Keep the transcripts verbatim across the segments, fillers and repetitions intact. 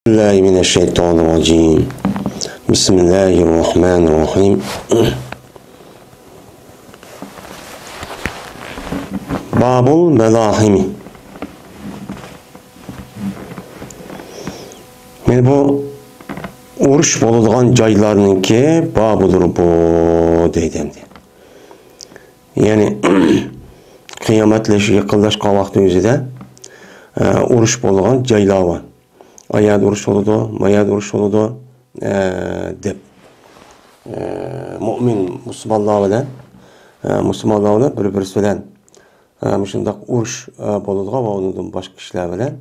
بالله من الشيطان الرجيم. بسم الله الرحمن الرحيم. باب الملاحم. مانا بۇ ئۇرۇش بولىدىغان جايلارنىڭكى بابىدۇر بۇ، دەيدۇ ئەمدى. يەنى، قىيامەتلەش يېقىنلاشقان ۋاقتى ئۆزىدە، ئە، ئۇرۇش بولىدىغان جايلار بار. ئايەردە ئۇرۇش بولىدۇ، مايەردە ئۇرۇش بولىدۇ، ئە، دەپ، ئە، مۇئمىن مۇسۇلمانلار بىلەن، ئە، مۇسۇلمانلار بىلەن بىر-بىرسى بىلەن، ئە، مۇشۇنداق ئۇرۇش، ئە، بولىدىغان ۋە ئۇنىڭدىن باشقا كىشىلەر بىلەن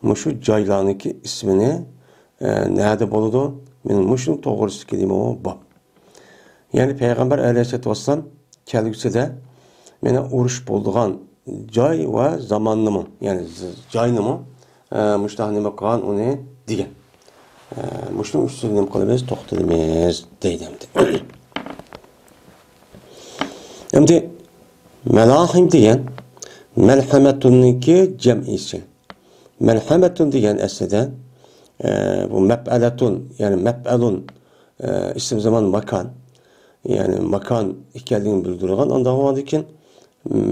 مۇشۇ جايلارنىڭكى ئىسمىنى، ئە، نەدە بولىدۇ؟ مانا مۇشۇنىڭ توغرىسىدىكى نېمە بار؟ يەنى پەيغەمبەر ئەلەيھىسسالاتۇ ۋەسسالام كەلگۈسىدە مانا ئۇرۇش بولىدىغان جاي ۋە زاماننىمۇ، يەنى ز-، جاينىمۇ، ئە، مۇشۇنداق نېمە قىلغان ئۇنى دېگەن. ئە، مۇشۇنىڭ ئۈستىدە نېمە قىلىمىز؟ توختىلىمىز دەيدۇ ئەمدى. ئەمدى مەلاھىم دېگەن مەلھەمەتۇننىڭكى جەمئىسى. مەلھەمەتۇن دېگەن ئەسلىدە، ئە، بۇ مەپئەلەتۇن، يەنى مەپئەلۇن، ئە، ئىسىم زامان ماكان. يەنى ماكان ئىكەنلىكىنى بىلدۈرىدىغان. ئانداق بولغاندىن كېيىن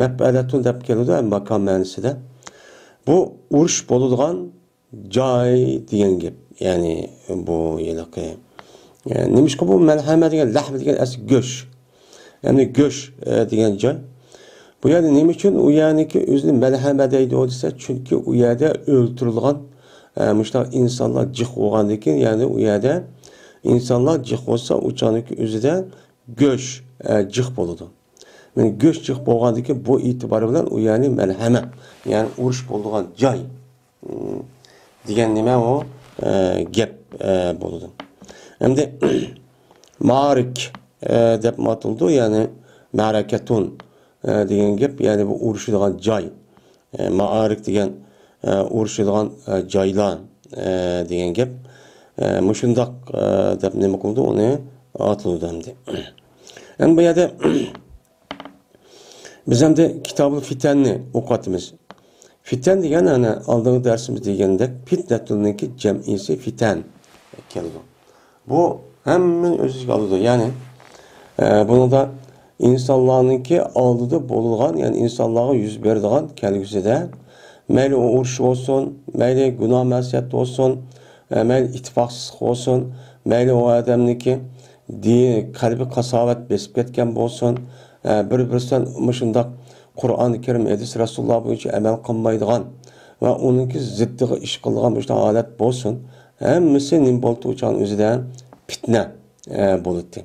مەپئەلەتۇن دەپ كېلىدۇ، ماكان مەنىسىدە. بۇ ئۇرۇش بولىدىغان جاي دېگەن گەپ. يەنى بۇ ھېلىقى، ئە، نېمىشقا بۇ مەلھەمە دېگەن، لەھمە دېگەن ئەسلى گۆش. يەنى گۆش، ئە، دېگەن جاي. بۇ يەردە نېمە ئۈچۈن ئۇ يەرنىڭكى ئۆزىنى مەلھەمە دەيدۇ دېسە، چۈنكى ئۇ يەردە ئۆلتۈرۈلگەن، ئە، مۇشۇنداق ئىنسانلار جىق بولغاندىن كېيىن، يەنى ئۇ يەردە ئىنسانلار جىق بولسا، ئۇ چاغنىڭكى ئۆزىدە گۆش، ئە، جىق بولىدۇ. مانا گۆش جىق بولغاندىن كېيىن بۇ ئېتىبار بىلەن ئۇ يەرنى مەلھەمە، يەنى ئۇرۇش بولىدىغان جاي، ئىم، دېگەن نېمە ئۇ، ئە، گەپ، ئە، بولىدۇ. ئەمدى مائارىك، ئە، دەپمۇ ئاتىلىدۇ، يەنى مەرەكەتۇن، ئە، دېگەن گەپ، يەنى بۇ ئۇرۇشىدىغان جاي. ئە، مائارىك دېگەن، ئە، ئۇرۇشىدىغان، ئە، جايلار، ئە، دېگەن گەپ. ئە، مۇشۇنداق، ئە، دەپ نېمە قىلىدۇ، ئۇنى ئاتىلىدۇ ئەمدى. ئەمدى بۇ يەردە بىز ئەمدى كىتابۇل فىتەننى ئوقۇۋاتىمىز. فىتەن دېگەن، ئەنە، ئالدىنقى دەرسىمىز دېگەندەك، پىتنەتۇننىڭكى جەمئىسى فىتەن كېلىدۇ. بۇ ھەممىنى ئۆز ئىچىگە ئالىدۇ. يەنى، ئە، بۇنىڭدا ئىنسانلارنىڭكى ئالدىدا بولىدىغان، يەنى ئىنسانلارغا يۈز بېرىدىغان كەلگۈسىدە، مەيلى ئۇ ئۇرۇش بولسۇن، مەيلى گۇناھ مەسىيەت بولسۇن، ئە، مەيلى ئىتتىپاقسىزلىق بولسۇن، مەيلى ئۇ ئادەمنىڭكى دى-، قەلبى قاساۋەت بېسىپ كەتكەن بولسۇن، ئە، بىر-بىرسىدىن مۇشۇنداق قۇرئان كەرىم، ھەدىس رەسۇلۇللا بويىچە ئەمەل قىلمايدىغان ۋە ئۇنىڭكى زىددىغا ئىش قىلىدىغان مۇشۇنداق ھالەت بولسۇن، ھەممىسى نېمە بولدى ئۇ چاغنىڭ ئۆزىدە؟ پىتنە، ئە، بولاتتى.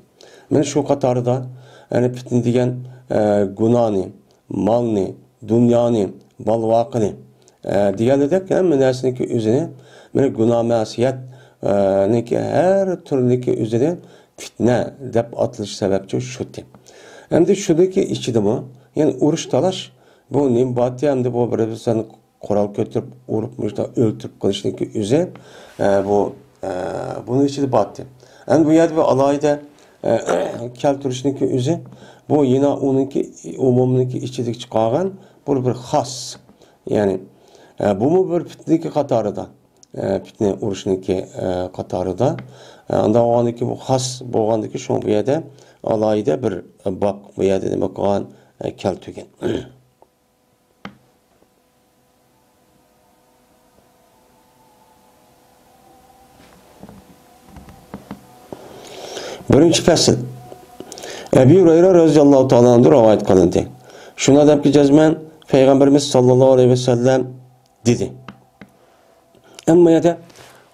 مانا شۇ قاتاردا، يەنى پىتنە دېگەن، ئە، گۇناھنى، مالنى، دۇنيانى، بال-ۋاقىنى، ئە، دېگەنلىدەك ھەممە نەرسىنىڭكى ئۆزىنى، مانا گۇناھ مەسىيەت، ئە، نىڭكى ھەر تۈرلۈكى ئۆزىنى پىتنە دەپ ئاتىلىش سەۋەبچى شۇتى. ئەمدى شۇنىڭكى ئىچىدىمۇ، يەنى ئۇرۇش تالاش، بۇ نېمە بارتى، ئەمدى بۇ بىر-بىرسىدىن قورال كۆتۈرۈپ، ئۇرۇپ، مۇشۇنداق ئۆلتۈرۈپ قىلىشنىڭكى ئۆزى، ئە، بۇ، ئە، بۇنىڭ ئىچىدە بارتى. ئەمدى بۇ يەردە بىر ئالاھىدە، ئە، كەلتۈرۈشنىڭكى ئۆزى، بۇ يەنە ئۇنىڭكى ئومۇمنىڭكى ئىچىدىكى چىقارغان بۇ بىر خاس. يەنى، ئە، بۇمۇ بىر پىتنىنىڭكى قاتارىدا. ئە، پىتنە ئۇرۇشنىڭكى، ئە، قاتارىدا. ئە، ئانداق بولغاندىكى بۇ خاس بولغاندىكى شۇڭا بۇ يەردە ئالاھىدە بىر باب بۇ يەردە نېمە قىلغان، ئە، كەلتۈرگەن. بىرىنچى پەسىل. ئەبى ھۇرەيرە رەزىياللاھۇ تائالا ئەنھۇ رىۋايەت قىلىندى. شۇنداق دەپكى جەزمەن پەيغەمبىرىمىز ساللاللاھۇ ئەلەيھى ۋەسەللەم دېدى. ئەمما يەردە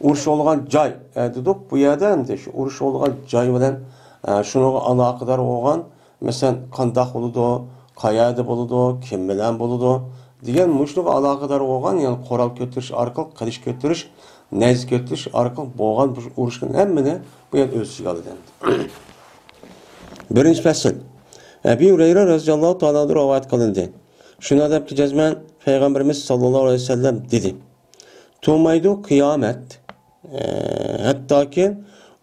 ئۇرۇش بولغان جاي، ئە، دېدۇق. بۇ يەردە ئەمدى شۇ ئۇرۇش بولغان جاي بىلەن، ئە، شۇنىڭغا ئالاقىدار بولغان، مەسىلەن، قانداق بولىدۇ، قەيەردە بولىدۇ، كىم بىلەن بولىدۇ دېگەن مۇشۇنىڭغا ئالاقىدار بولغان، يەنى قورال كۆتۈرۈش ئارقىلىق، قىلىچ كۆتۈرۈش، نەيزە كۆتۈرۈش ئارقىلىق بولغان بۇ ئۇرۇشنىڭ ھەممىنى بۇ يەردە ئۆز ئىچىگە ئالىدۇ ئەمدى. بىرىنچى پەسىل. ئەبى ھۇرەيرە رەزىياللاھۇ تائالا ئەنھۇ رىۋايەت قىلىندى. شۇنداق دەپتۇ جەزمەن پەيغەمبىرىمىز ساللاللاھۇ ئەلەيھى ۋەسەللەم دېدى. تۇرمايدۇ قىيامەت، ئە، ھەتتاكى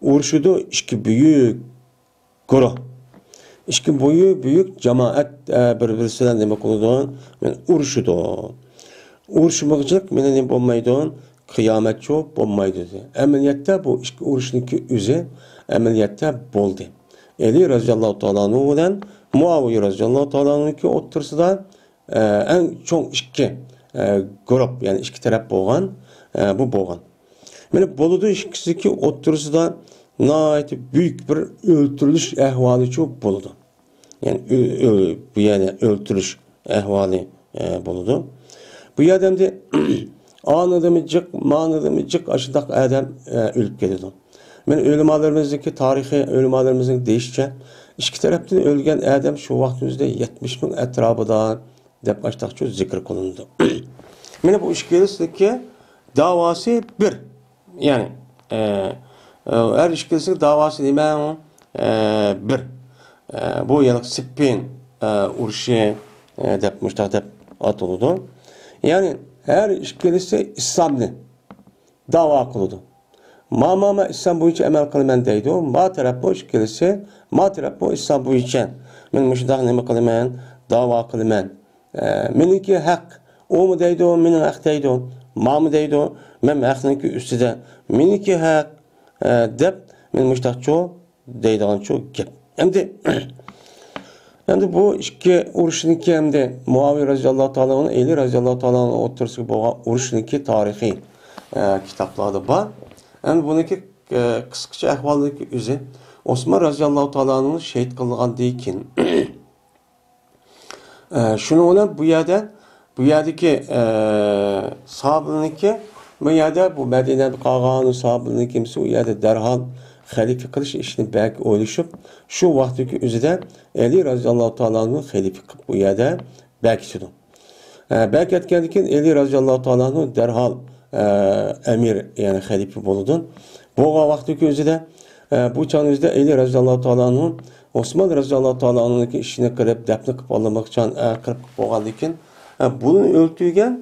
ئۇرۇشىدۇ ئىككى بۈيۈك گۇرۇھ. ئىككى بۈيۈك، بۈيۈك جامائەت، ئە، بىر-بىرسى بىلەن نېمە قىلىدۇ؟ ئۇرۇشىدۇ. ئۇرۇشمىغۇچىلىق مانا نېمە بولمايدۇ؟ قىيامەتچۇ بولمايدۇ دېدى. ئەمەلىيەتتە بۇ ئىككى ئۇرۇشنىڭكى ئۆزى ئەمەلىيەتتە بولدى. ئەلى رەزىياللاھۇ تائالا ئەنھۇ بىلەن مۇئاۋىيە رەزىياللاھۇ تائالا ئەنھۇنىڭكى ئوتتۇرىسىدا، ئە، ئەڭ چوڭ ئىككى، ئە، گۇرۇپ، يەنى ئىككى تەرەپ بولغان، ئە، بۇ بولغان. مانا بولىدۇ ئىككىسىنىڭكى ئوتتۇرىسىدا ناھايىتى بۈيۈك بىر ئۆلتۈرۈلۈش ئەھۋالىچۇ بولىدۇ. يەنى ئۆ-، ئۆ-، بۇ يەردە ئۆلتۈرۈش ئەھۋالى، ئە، بولىدۇ. بۇ يەردە ئەمدى ئانىدىمۇ جىق، مانىدىمۇ جىق ئاشۇنداق ئادەم، ئە، ئۆلۈپ كېتىدۇ. مانا ئۆلىمالىرىمىزنىڭكى تارىخى، ئۆلىمالىرىمىزنىڭ دېيىشىچە، ئىككى تەرەپتىن ئۆلگەن ئادەم شۇ ۋاقىتنىڭ ئۆزىدە يەتمىش مىڭ ئەتراپىدا دەپ ئاشتاقچۇ زىكىر قىلىنىدۇ. مانا بۇ ئىككىلىسىنىڭكى داۋاسى بىر. يەنى، ئە، ئە، ھەر ئىككىلىسىنىڭ داۋاسى نېمە؟ ئە، بىر. ئە، بۇ يەنى سىپپىن، ئە، ئۇرۇشى، ئە، دەپ مۇشتاق دەپ ئاتىلىدۇ. يەنى ھەر ئىككىلىسى ئىسلامنى داۋا قىلىدۇ. ما، ما، ما ئىسلام بويىچە ئەمەل قىلىمەن دەيدۇ. ما تەرەپمۇ ئىككىلىسى، ما تەرەپمۇ ئىسلام بويىچە مەن مۇشۇنداق نېمە قىلىمەن، داۋا قىلىمەن. ئە، مېنىڭكى ھەق، ئۇمۇ دەيدۇ، مېنىڭ ھەق دەيدۇ، مامۇ دەيدۇ، مەن ھەقنىڭكى ئۈستىدە، مېنىڭكى ھەق، ئە، دەپ مەن مۇشتاقچۇ دەيدىغانچۇ گەپ. ئەمدى، ئەمدى بۇ ئىككى ئۇرۇشنىڭكى، ئەمدى مۇئاۋىيە رەزىياللاھۇ تائالا ئەنھۇ، ئەلى رەزىياللاھۇ تائالا ئەنھۇ ئوتتۇرىسىغا بولغان ئۇرۇشنىڭكى تارىخىي، ئە، كىتابلاردا بار. ئەمدى بۇنىڭكى، ئە، قىسقىچە ئەھۋالىنىڭكى ئۆزى، ئوسمان رەزىياللاھۇ تائالا ئەنھۇنى شېھىت قىلغاندىن كېيىن، ئە، شۇنىڭ بىلەن بۇ يەردە، بۇ يەردىكى، ئە، ساھابىلىرنىڭكى، بۇ يەردە بۇ مەدىنەدە قالغان ساھابىلىرنىڭ كىمسى ئۇ يەردە دەرھال خەلىپە قىلىش ئىشىنى بەك ئويلىشىپ، شۇ ۋاقىتتىكى ئۆزىدە ئەلى رەزىياللاھۇ تائالا ئەنھۇ خەلىپە قىلىپ بۇ يەردە بەركىتىدۇ. ئە، بەركەتكەندىن كېيىن ئەلى رەزىياللاھۇ تائالا ئەنھۇ دەرھال، ئە، ئەمىر، يەنى خەلىپە بولىدۇ. بولغان ۋاقتىدىكى ئۆزىدە، ئە، بۇ چاغنىڭ ئۆزىدە ئەلى رەزىياللاھۇ تائالا ئەنھۇ ئوسمان رەزىياللاھۇ تائالا ئەنھۇنىڭكى ئىشىنى قىلىپ، دەپنە قىلىپ ئالماقچان، ئە، قىلىپ بولغاندىن كېيىن، ئە، بۇنى ئۆلتۈرگەن،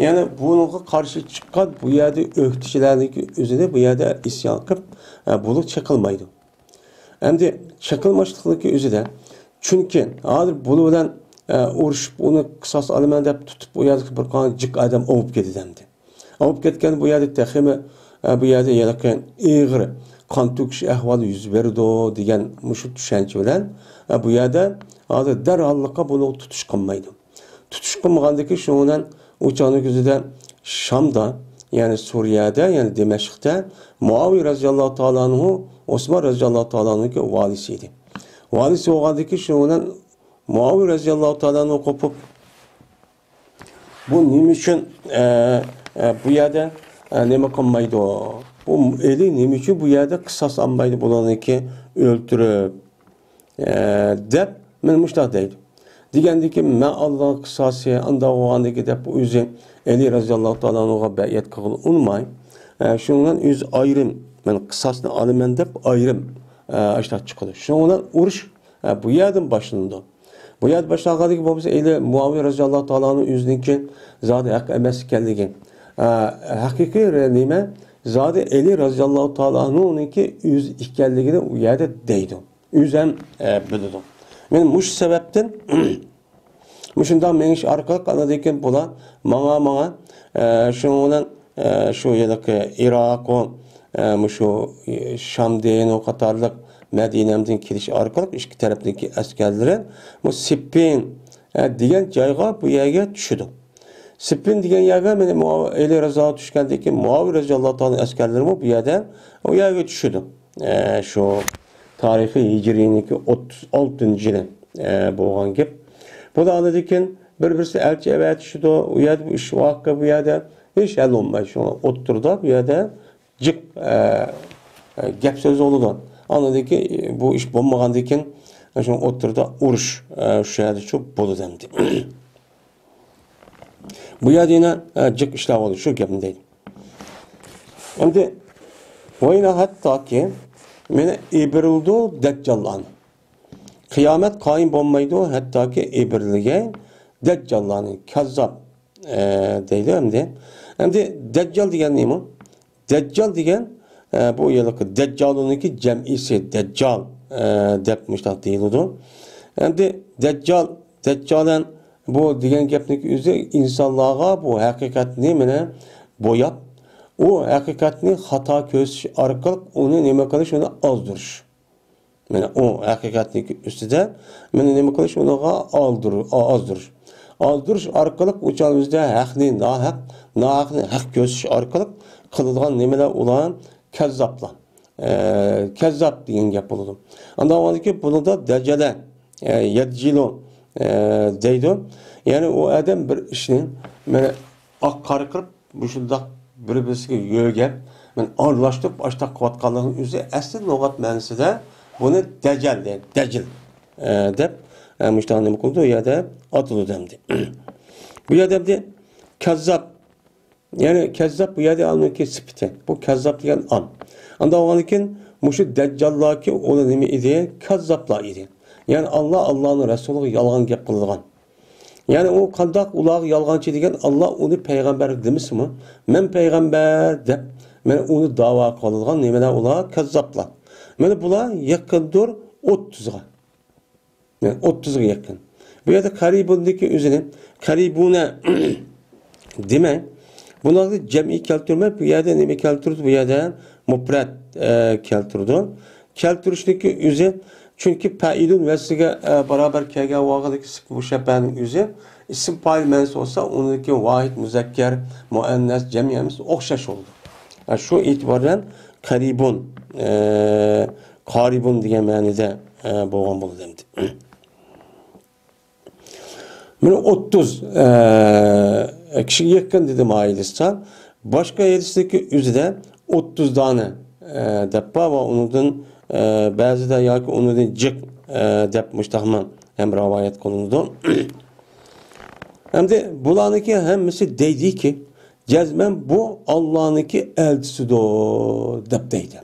يەنى بۇنىڭغا قارشى چىققان بۇ يەردە ئۆكتىچىلەرنىڭكى ئۆزىنى بۇ يەردە ئىسيان قىلىپ، ئە، بۇلار چېقىلمايدۇ. ئەمدى چېقىلماسلىقنىڭكى ئۆزىدە، چۈنكى ھازىر بۇنىڭ بىلەن، ئە، ئۇرۇشۇپ، ئۇنى قىساس ئالىمەن دەپ تۇتۇپ، ئۇ يەردىكى بىر قانچە جىق ئادەم ئوۋۇپ كېتىدۇ ئەمدى. ئوۋۇپ كەتكەندە بۇ يەردە تېخىمۇ، ئە، بۇ يەردە ھېلىقى ئېغىر قان تۆكۈش ئەھۋالى يۈز بېرىدۇ دېگەن مۇشۇ چۈشەنچە بىلەن، ئە، بۇ يەردە ھازىر دەرھاللىققا بۇنىڭغا تۇتۇش قىلمايدۇ. تۇتۇش قىلمىغاندىكى شۇنىڭ بىلەن ئۇ چاغنىڭ ئۆزىدە شامدا، يەنى سۈرىيەدە، يەنى دىمەشقتە مۇئاۋىيە رەزىياللاھۇ تائالا ئەنھۇ، ئوسمان رەزىياللاھۇ تائالا ئەنھۇنىڭكى ۋالىسى ئىدى. ۋالىسى بولغاندىكى شۇنىڭ بىلەن مۇئاۋىيە رەزىياللاھۇ تائالا ئەنھۇ قوپۇپ، بۇ نېمە ئۈچۈن، ئە، ئە، بۇ يەردە، ئە، نېمە قىلمايدۇ؟ بۇ ئەلى نېمە ئۈچۈن بۇ يەردە قىساس ئالمايدۇ بۇلارنىڭكى ئۆلتۈرۈپ؟ ئە، دەپ، مانا مۇشۇنداق دەيدۇ. دېگەندىكى، مەن ئالىدىغان قىساسى ئانداق بولغاندىكى دەپ، ئۆزى ئەلى رەزىياللاھۇ تائالا ئەنھۇغا بەيئەت قىلغىلى ئۇنىماي، ئە، شۇنىڭ بىلەن ئۆزى ئايرىم، مەن قىساسنى ئالىمەن دەپ ئايرىم، ئە، ئاشۇنداق چىقىدۇ. شۇنىڭ بىلەن ئۇرۇش، ئە، بۇ يەردىن باشلىنىدۇ. بۇ يەردە باشلانغاندىكى بولمىسا، ئەلى مۇئاۋىيە رەزىياللاھۇ تائالا ئەنھۇ ئۆزىنىڭكى زادى ھەق ئەمەس ئىكەنلىكى، ئە، ھەقىقىي نېمە؟ زادى ئەلى رەزىياللاھۇ تائالا ئەنھۇنىڭكى ئۆزى ئىكەنلىكىنى ئۇ يەردە دەيدۇ. ئۆزى ھەم، ئە، بىلىدۇ. مانا مۇشۇ سەۋەبتىن، مۇشۇنداق مېڭىش ئارقىلىق ئاندىن كېيىن بۇلار ماڭا، ماڭا، ئە، شۇنىڭ بىلەن، ئە، شۇ ھېلىقى ئىراق، ئە، مۇشۇ، ئە، شامدىن، ئۇ قاتارلىق مەدىنەمدىن كېلىش ئارقىلىق ئىككى تەرەپنىڭكى ئەسكەرلىرى بۇ سىپپىن، ئە، دېگەن جايغا، بۇ يەرگە چۈشىدۇ. سىپپىن دېگەن يەرگە مانا مۇ-، ئەلى رەزا چۈشكەندىن كېيىن مۇئاۋىيە رەزىياللاھۇ تائالا ئەسكەرلىرىمۇ بۇ يەردە، ئۇ يەرگە چۈشىدۇ. ئە، شۇ تارىخىي ھىجرىينىڭكى ئوتتۇز ئالتىنچى يىلى، ئە، بولغان گەپ. بۇ ئاندىن كېيىن بىر-بىرسى ئەلچى ئەۋەتىشىدۇ. ئۇ يەردە بۇ ئىش ۋاقىئە بۇ يەردە ھېچ ھەل بولمايدۇ. شۇڭا ئوتتۇرىدا بۇ يەردە جىق، ئە، ئە، گەپ سۆز بولىدۇ. ئاندىن كېيىن بۇ ئىش بولمىغاندىن كېيىن شۇ ئوتتۇرىدا ئۇرۇش، ئە، شۇ يەردە شۇ بولىدۇ ئەمدى. بۇ يەردە يەنە، ئە، جىق ئىشلار بولدى، شۇ گەپنى دەيدۇ. ئەمدى ۋاينا ھەتتاكى مانا ئېبىرىلىدۇ دەججاللارنى. قىيامەت قايىم بولمايدۇ، ھەتتاكى ئېبىرىلگەن دەججاللارنى، كەززاب، ئە، دەيدۇ ئەمدى. ئەمدى دەججال دېگەن نېمە؟ دەججال دېگەن، ئە، بۇ ھېلىقى دەججالۇنىڭكى جەمئىسى، دەججال، ئە، دەپ مۇشۇنداق دېيىلىدۇ. ئەمدى دەججال، دەججالەن بۇ دېگەن گەپنىڭ ئۆزى ئىنسانلارغا بۇ ھەقىقەتنى مانا بوياپ، ئۇ ھەقىقەتنى خاتا كۆرسىتىش ئارقىلىق ئۇنى نېمە قىلىش، ئۇنى ئازدۇرۇش. مانا ئۇ ھەقىقەتنىڭ ئۈستىدە مانا نېمە قىلىش، ئۇنىڭغا ئالدۇر-، ئا-، ئازدۇرۇش. ئازدۇرۇش ئارقىلىق ئۇ چاغ ئۆزىدە ھەقنى ناھەق، ناھەقنى ھەق كۆرسىتىش ئارقىلىق قىلىدىغان نېمىلەر ئۇلار؟ كەززاپلار. ئە، كەززاپ دېگەن گەپ بولىدۇ. ئاندىن ئاۋۋالكى بۇنىڭدا دەجەلە، ئە، يەدجىلۇ، ئە، دەيدۇ. يەنى ئۇ ئادەم بىر ئىشنى مانا ئاق قارا قىلىپ مۇشۇنداق بىر-بىرسىگە يۆگەپ، مانا ئارىلاشتۇرۇپ ئاشتاق قىلىۋاتقانلىقىنىڭ ئۆزى ئەسلى لۇغەت مەنىسىدە بۇنى دەجەل دەيدۇ، دەجىل، ئە، دەپ، ئە، مۇشۇنداق نېمە قىلىدۇ، ئۇ يەردە ئاتىلىدۇ ئەمدى. بۇ يەردە ئەمدى كەززاپ، يەنى كەززاپ بۇ يەردە ئانىڭكى سۈپىتى. بۇ كەززاپ دېگەن ئام. ئانداق بولغاندىن كېيىن مۇشۇ دەججاللاركى ئۇلار نېمە ئىدى؟ كەززاپلار ئىدى. يەنى ئاللا، ئاللانىڭ رەسۇلىغا يالغان گەپ قىلىدىغان. يەنى ئۇ قانداق ئۇلارغا يالغانچى دېگەن، ئاللا ئۇنى پەيغەمبەر دېمىسىمۇ، مەن پەيغەمبەر دەپ، مەن ئۇنى داۋا قىلىدىغان نېمىلەر ئۇلار؟ كەززاپلار. مانا بۇلار يېقىندۇر ئوتتۇزغا. يەنى ئوتتۇزغا يېقىن. بۇ يەردە قەرىبۇندىكى ئۆزىنى، قەرىبۇنە دېمەي، بۇلارنى جەمئىي كەلتۈرمەي، بۇ يەردە نېمە كەلتۈرىدۇ؟ بۇ يەردە مۇپرەت، ئە، كەلتۈرىدۇ. كەلتۈرۈشنىڭكى ئۆزى، چۈنكى پەئىلۇن ۋەزنىگە، ئە، باراۋەر كەلگەن ۋاقىتتىكى سىفەت مۇشەببەنىڭ ئۆزى ئىسىم پائىل مەنىسى بولسا، ئۇنىڭكى ۋاھىد مۇزەككەر، مۇئەننەس، جەمئىي ھەممىسى ئوخشاش بولىدۇ. ئە، شۇ ئېتىبار بىلەن قەرىبۇن، ئە، قارىبۇن دېگەن مەنىدە، ئە، بولغان بولىدۇ ئەمدى. مانا ئوتتۇز، ئە، كىشىگە يېقىن دېدىم ئائىلىسىدە. باشقا ھەدىستىكى ئۆزىدە ئوتتۇز دانە، ئە، دەپ بار ۋە ئۇنىڭدىن، ئە، بەزىدە ياكى ئۇنىڭدىن جىق، ئە، دەپ مۇشتاقمۇ ھەم رىۋايەت قىلىنىدۇ. ئەمدى بۇلارنىڭكى ھەممىسى دەيدىكى، جەزمەن بۇ ئاللانىڭكى ئەلچىسىدۇر دەپ دەيدۇ.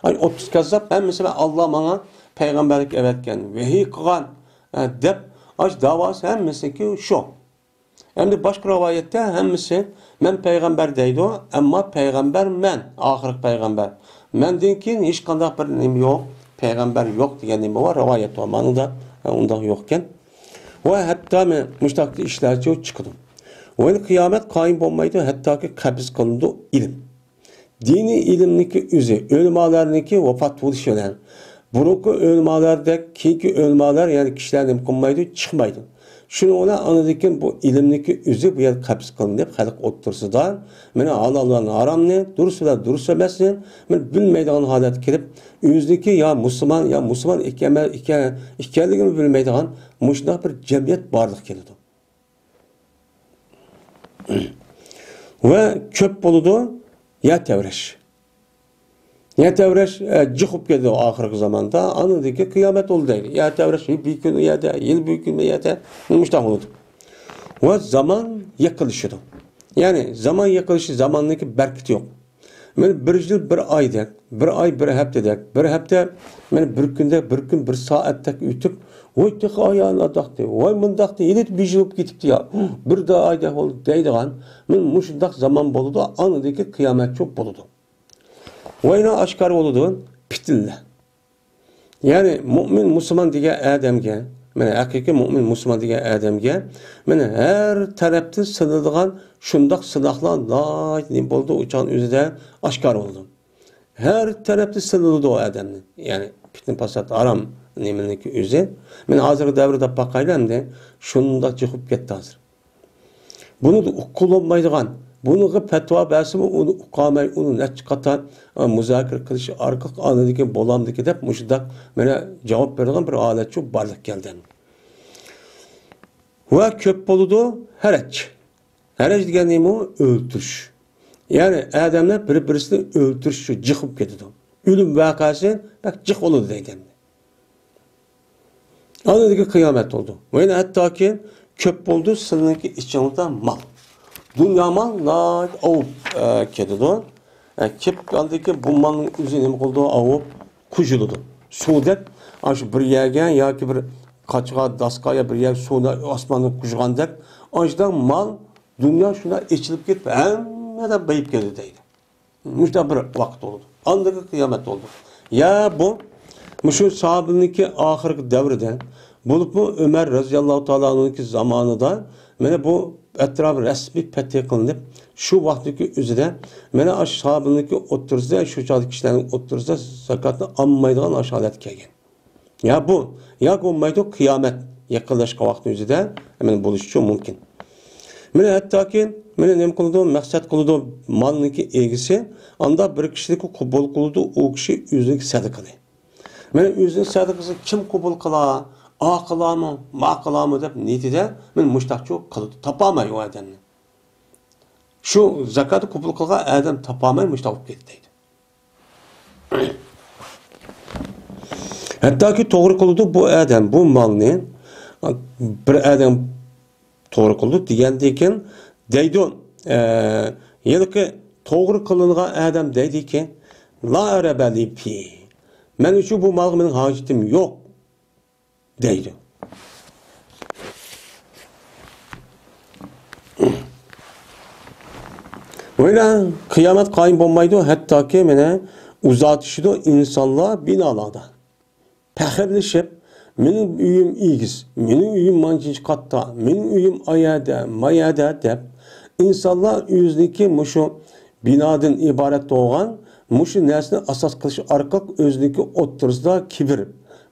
ئاي، ئوتتۇز كەززاپ ھەممىسى بىلەن ئاللا ماڭا پەيغەمبەرلىك ئەۋەتكەن، ۋەھىي قىلغان، ئە، دەپ، ئاش داۋاسى ھەممىسىنىڭكى شۇ. ئەمدى باشقا رىۋايەتتە ھەممىسى مەن پەيغەمبەر دەيدۇ، ئەمما پەيغەمبەر مەن، ئاخىرقى پەيغەمبەر. مەندىن كېيىن ھېچقانداق بىر نېمە يوق، پەيغەمبەر يوق دېگەن نېمە بار، رىۋايەت بار. مانىدا، ھە، ئۇنداق يوقكەن. ۋە ھەتتا مەن مۇشتاق ئىشلارچۇ چىقىدۇ. ۋە قىيامەت قايىم بولمايدۇ، ھەتتاكى قەبز قىلىنىدۇ ئىلىم. دىنىي ئىلىمنىكى ئۆزى، ئۆلىمالارنىڭكى ۋاپات بولۇشى بىلەن، بۇرۇنقى ئۆلىمالاردەك كېيىنكى ئۆلىمالار، يەنى كىشىلەر نېمە قىلمايدۇ، چىقمايدۇ. شۇنىڭ بىلەن ئاندىن كېيىن بۇ ئىلىمنىكى ئۆزى بۇ يەردە قەبز قىلىنىپ، خەلق ئوتتۇرىسىدا، مانا، ھالال بىلەن ھارامنى، دۇرۇس بىلەن دۇرۇس ئەمەسنى، مانا، بىلمەيدىغان ھالەتكە كېلىپ، ئۆزىنىڭكى يا مۇسۇلمان، يا مۇسۇلمان ئىكەن-، ئىكەن-، ئىكەنلىكىنى بىلمەيدىغان مۇشۇنداق بىر جەمئىيەت بارلىققا كېلىدۇ. ۋە كۆپ بولىدۇ يەر تەۋرەش. يەر تەۋرەش، ئە، جىق بولۇپ كېتىدۇ ئاخىرقى زاماندا. ئاندىن كېيىن قىيامەت بولىدۇ دەيدۇ. يەر تەۋرەش، يىل بىر كۈن ئۇ يەردە، يىل بىر كۈن بۇ يەردە، مۇشۇنداق بولىدۇ. ۋە زامان يېقىنلىشىدۇ. يەنى زامان يېقىنلىشى، زاماننىڭكى بەرىكىتى يوق. مانا بىر يىل بىر ئايدەك، بىر ئاي بىر ھەپتىدەك، بىر ھەپتە مانا بىر كۈندەك، بىر كۈن بىر سائەتتەك ئۆتۈپ، ۋاي تېخى ئايالىنى ئاتاقتى، ۋاي مۇنداقتى، ھېلى بىر يىل بولۇپ كېتىپتۇ يا، بىر ئايدەك بولدى دەيدىغان، مانا مۇشۇنداق زامان بولىدۇ، ئاندىن كېيىن قىيامەتچۇ بولىدۇ. ۋاينا ئاشكارا بولىدۇ، پىتىنلەر. يەنى مۇئمىن مۇسۇلمان دېگەن ئادەمگە، مانا ھەقىقىي مۇئمىن مۇسۇلمان دېگەن ئادەمگە، مانا ھەر تەرەپتىن سىنىلىدىغان شۇنداق سىناقلار ناھايىتى نېمە بولىدۇ، ئۇ چاغنىڭ ئۆزىدە ئاشكارا بولىدۇ. ھەر تەرەپتىن سىنىلىدۇ ئۇ ئادەمنى. يەنى پىتنە پاسات، ھارام نېمىنىڭكى ئۆزى. مانا ھازىرقى دەۋردە باقايلى ئەمدى، شۇنداق جىق بولۇپ كەتتى ھازىر. بۇنى ئۇققىلى بولمايدىغان، بۇنىڭغا پەتىۋا بەرسىمۇ، ئۇنى ئۇقالماي، ئۇنى نەچچە قاتار، ئە، مۇزاكىرە قىلىش ئارقىلىق ئاندىكى بولامدىكى دەپ مۇشۇنداق مانا جاۋاب بېرىدىغان بىر ھالەتچۇ بارلىققا كەلدى. ۋە كۆپ بولىدۇ ھەرەج. ھەرەج دېگەن نېمە؟ ئۆلتۈرۈش. يەنى ئادەملەر بىر-بىرسىنى ئۆلتۈرۈش جىق بولۇپ كېتىدۇ. ئۆلۈم ۋەقەسى بەك جىق بولىدۇ دەيدۇ. ئاندىن قىيامەت بولىدۇ. ۋە يەنە ھەتتاكى كۆپ بولىدۇ سىلىنىڭكى ئىچىڭىزدە مال. دۇنيا مال ناھايىتى ئاۋۇپ، ئە، كېتىدۇ. ئە، كېلىپ قالدىكى بۇ مالنىڭ ئۆزى نېمە قىلىدۇ؟ ئاۋۇپ قۇيۇلىدۇ. سۇدەك، ئاشۇ بىر يەرگە ياكى بىر قاچىغا، داسقا يا بىر يەر سۇدا ئاسماننى قۇيغاندەك، ئاشۇنداق مال دۇنيا شۇنداق ئېچىلىپ كېتىپ، ھەممىدە بېيىپ كېتىدۇ دەيدۇ. مۇشۇنداق بىر ۋاقىت بولىدۇ. ئاندىن قىيامەت بولىدۇ. يا بۇ، مۇشۇ ساھابىنىڭكى ئاخىرقى دەۋرىدە، بولۇپمۇ ئۆمەر رەزىياللاھۇ تائالا ئەنھۇنىڭكى زامانىدا، مانا بۇ ئەتراپى رەسمىي پەتھى قىلىنىپ، شۇ ۋاقىتتىكى ئۆزىدە مانا ئاشۇ ساھابىنىڭكى ئوتتۇرىسىدا، شۇ چاغدىكى كىشىلەرنىڭ ئوتتۇرىسىدا زاكاتنى ئالمايدىغان ئاشۇ ھالەتكە كەلگەن. يا بۇ، ياكى بولمايدۇ، قىيامەت يېقىنلاشقان ۋاقىتنىڭ ئۆزىدە مانا بولۇشىچۇ مۇمكىن. مانا ھەتتاكى مانا نېمە قىلىدۇ، مەقسەت قىلىدۇ، مالنىڭكى ئىگىسى، ئاندا بىر كىشىنىڭكى قوبۇل قىلىدۇ، ئۇ كىشى ئۆزىنىڭكى سەدىقىنى. مانا ئۆزىنىڭ سەدىقىسىنى كىم قوبۇل قىلا، ئا قىلامۇ، ما قىلامۇ دەپ نىيىتىدە مانا مۇشتاقچۇ قىلىدۇ، تاپالماي ئۇ ئادەمنى. شۇ زاكاتنى قوبۇل قىلغان ئادەم تاپالماي مۇشتاق بولۇپ كەتتى دەيدۇ. ھەتتاكى توغرا قىلىدۇ بۇ ئادەم، بۇ مالنى بىر ئادەم توغرا قىلىدۇ دېگەندىكىن دەيدۇ، ئە، ھېلىقى توغرا قىلىنغان ئادەم دەيدىكى، لا ئەرەبە لى فى، مەن ئۈچۈن بۇ مالغا مېنىڭ ھاجىتىم يوق دەيدۇ. ۋەيلە، قىيامەت قايىم بولمايدۇ، ھەتتاكى مانا ئۇزارتىشىدۇ ئىنسانلار بىنالاردا. پەخىرلىشىپ، مېنىڭ ئۆيۈم ئېگىز، مېنىڭ ئۆيۈم مانچىنچە قاتتا، مېنىڭ ئۆيۈم ئايەردە، مايەردە دەپ، ئىنسانلار ئۆزىنىڭكى مۇشۇ بىنادىن ئىبارەت بولغان مۇشۇ نەرسىنى ئاساس قىلىش ئارقىلىق ئۆزىنىڭكى ئوتتۇرىسىدا كىبىر،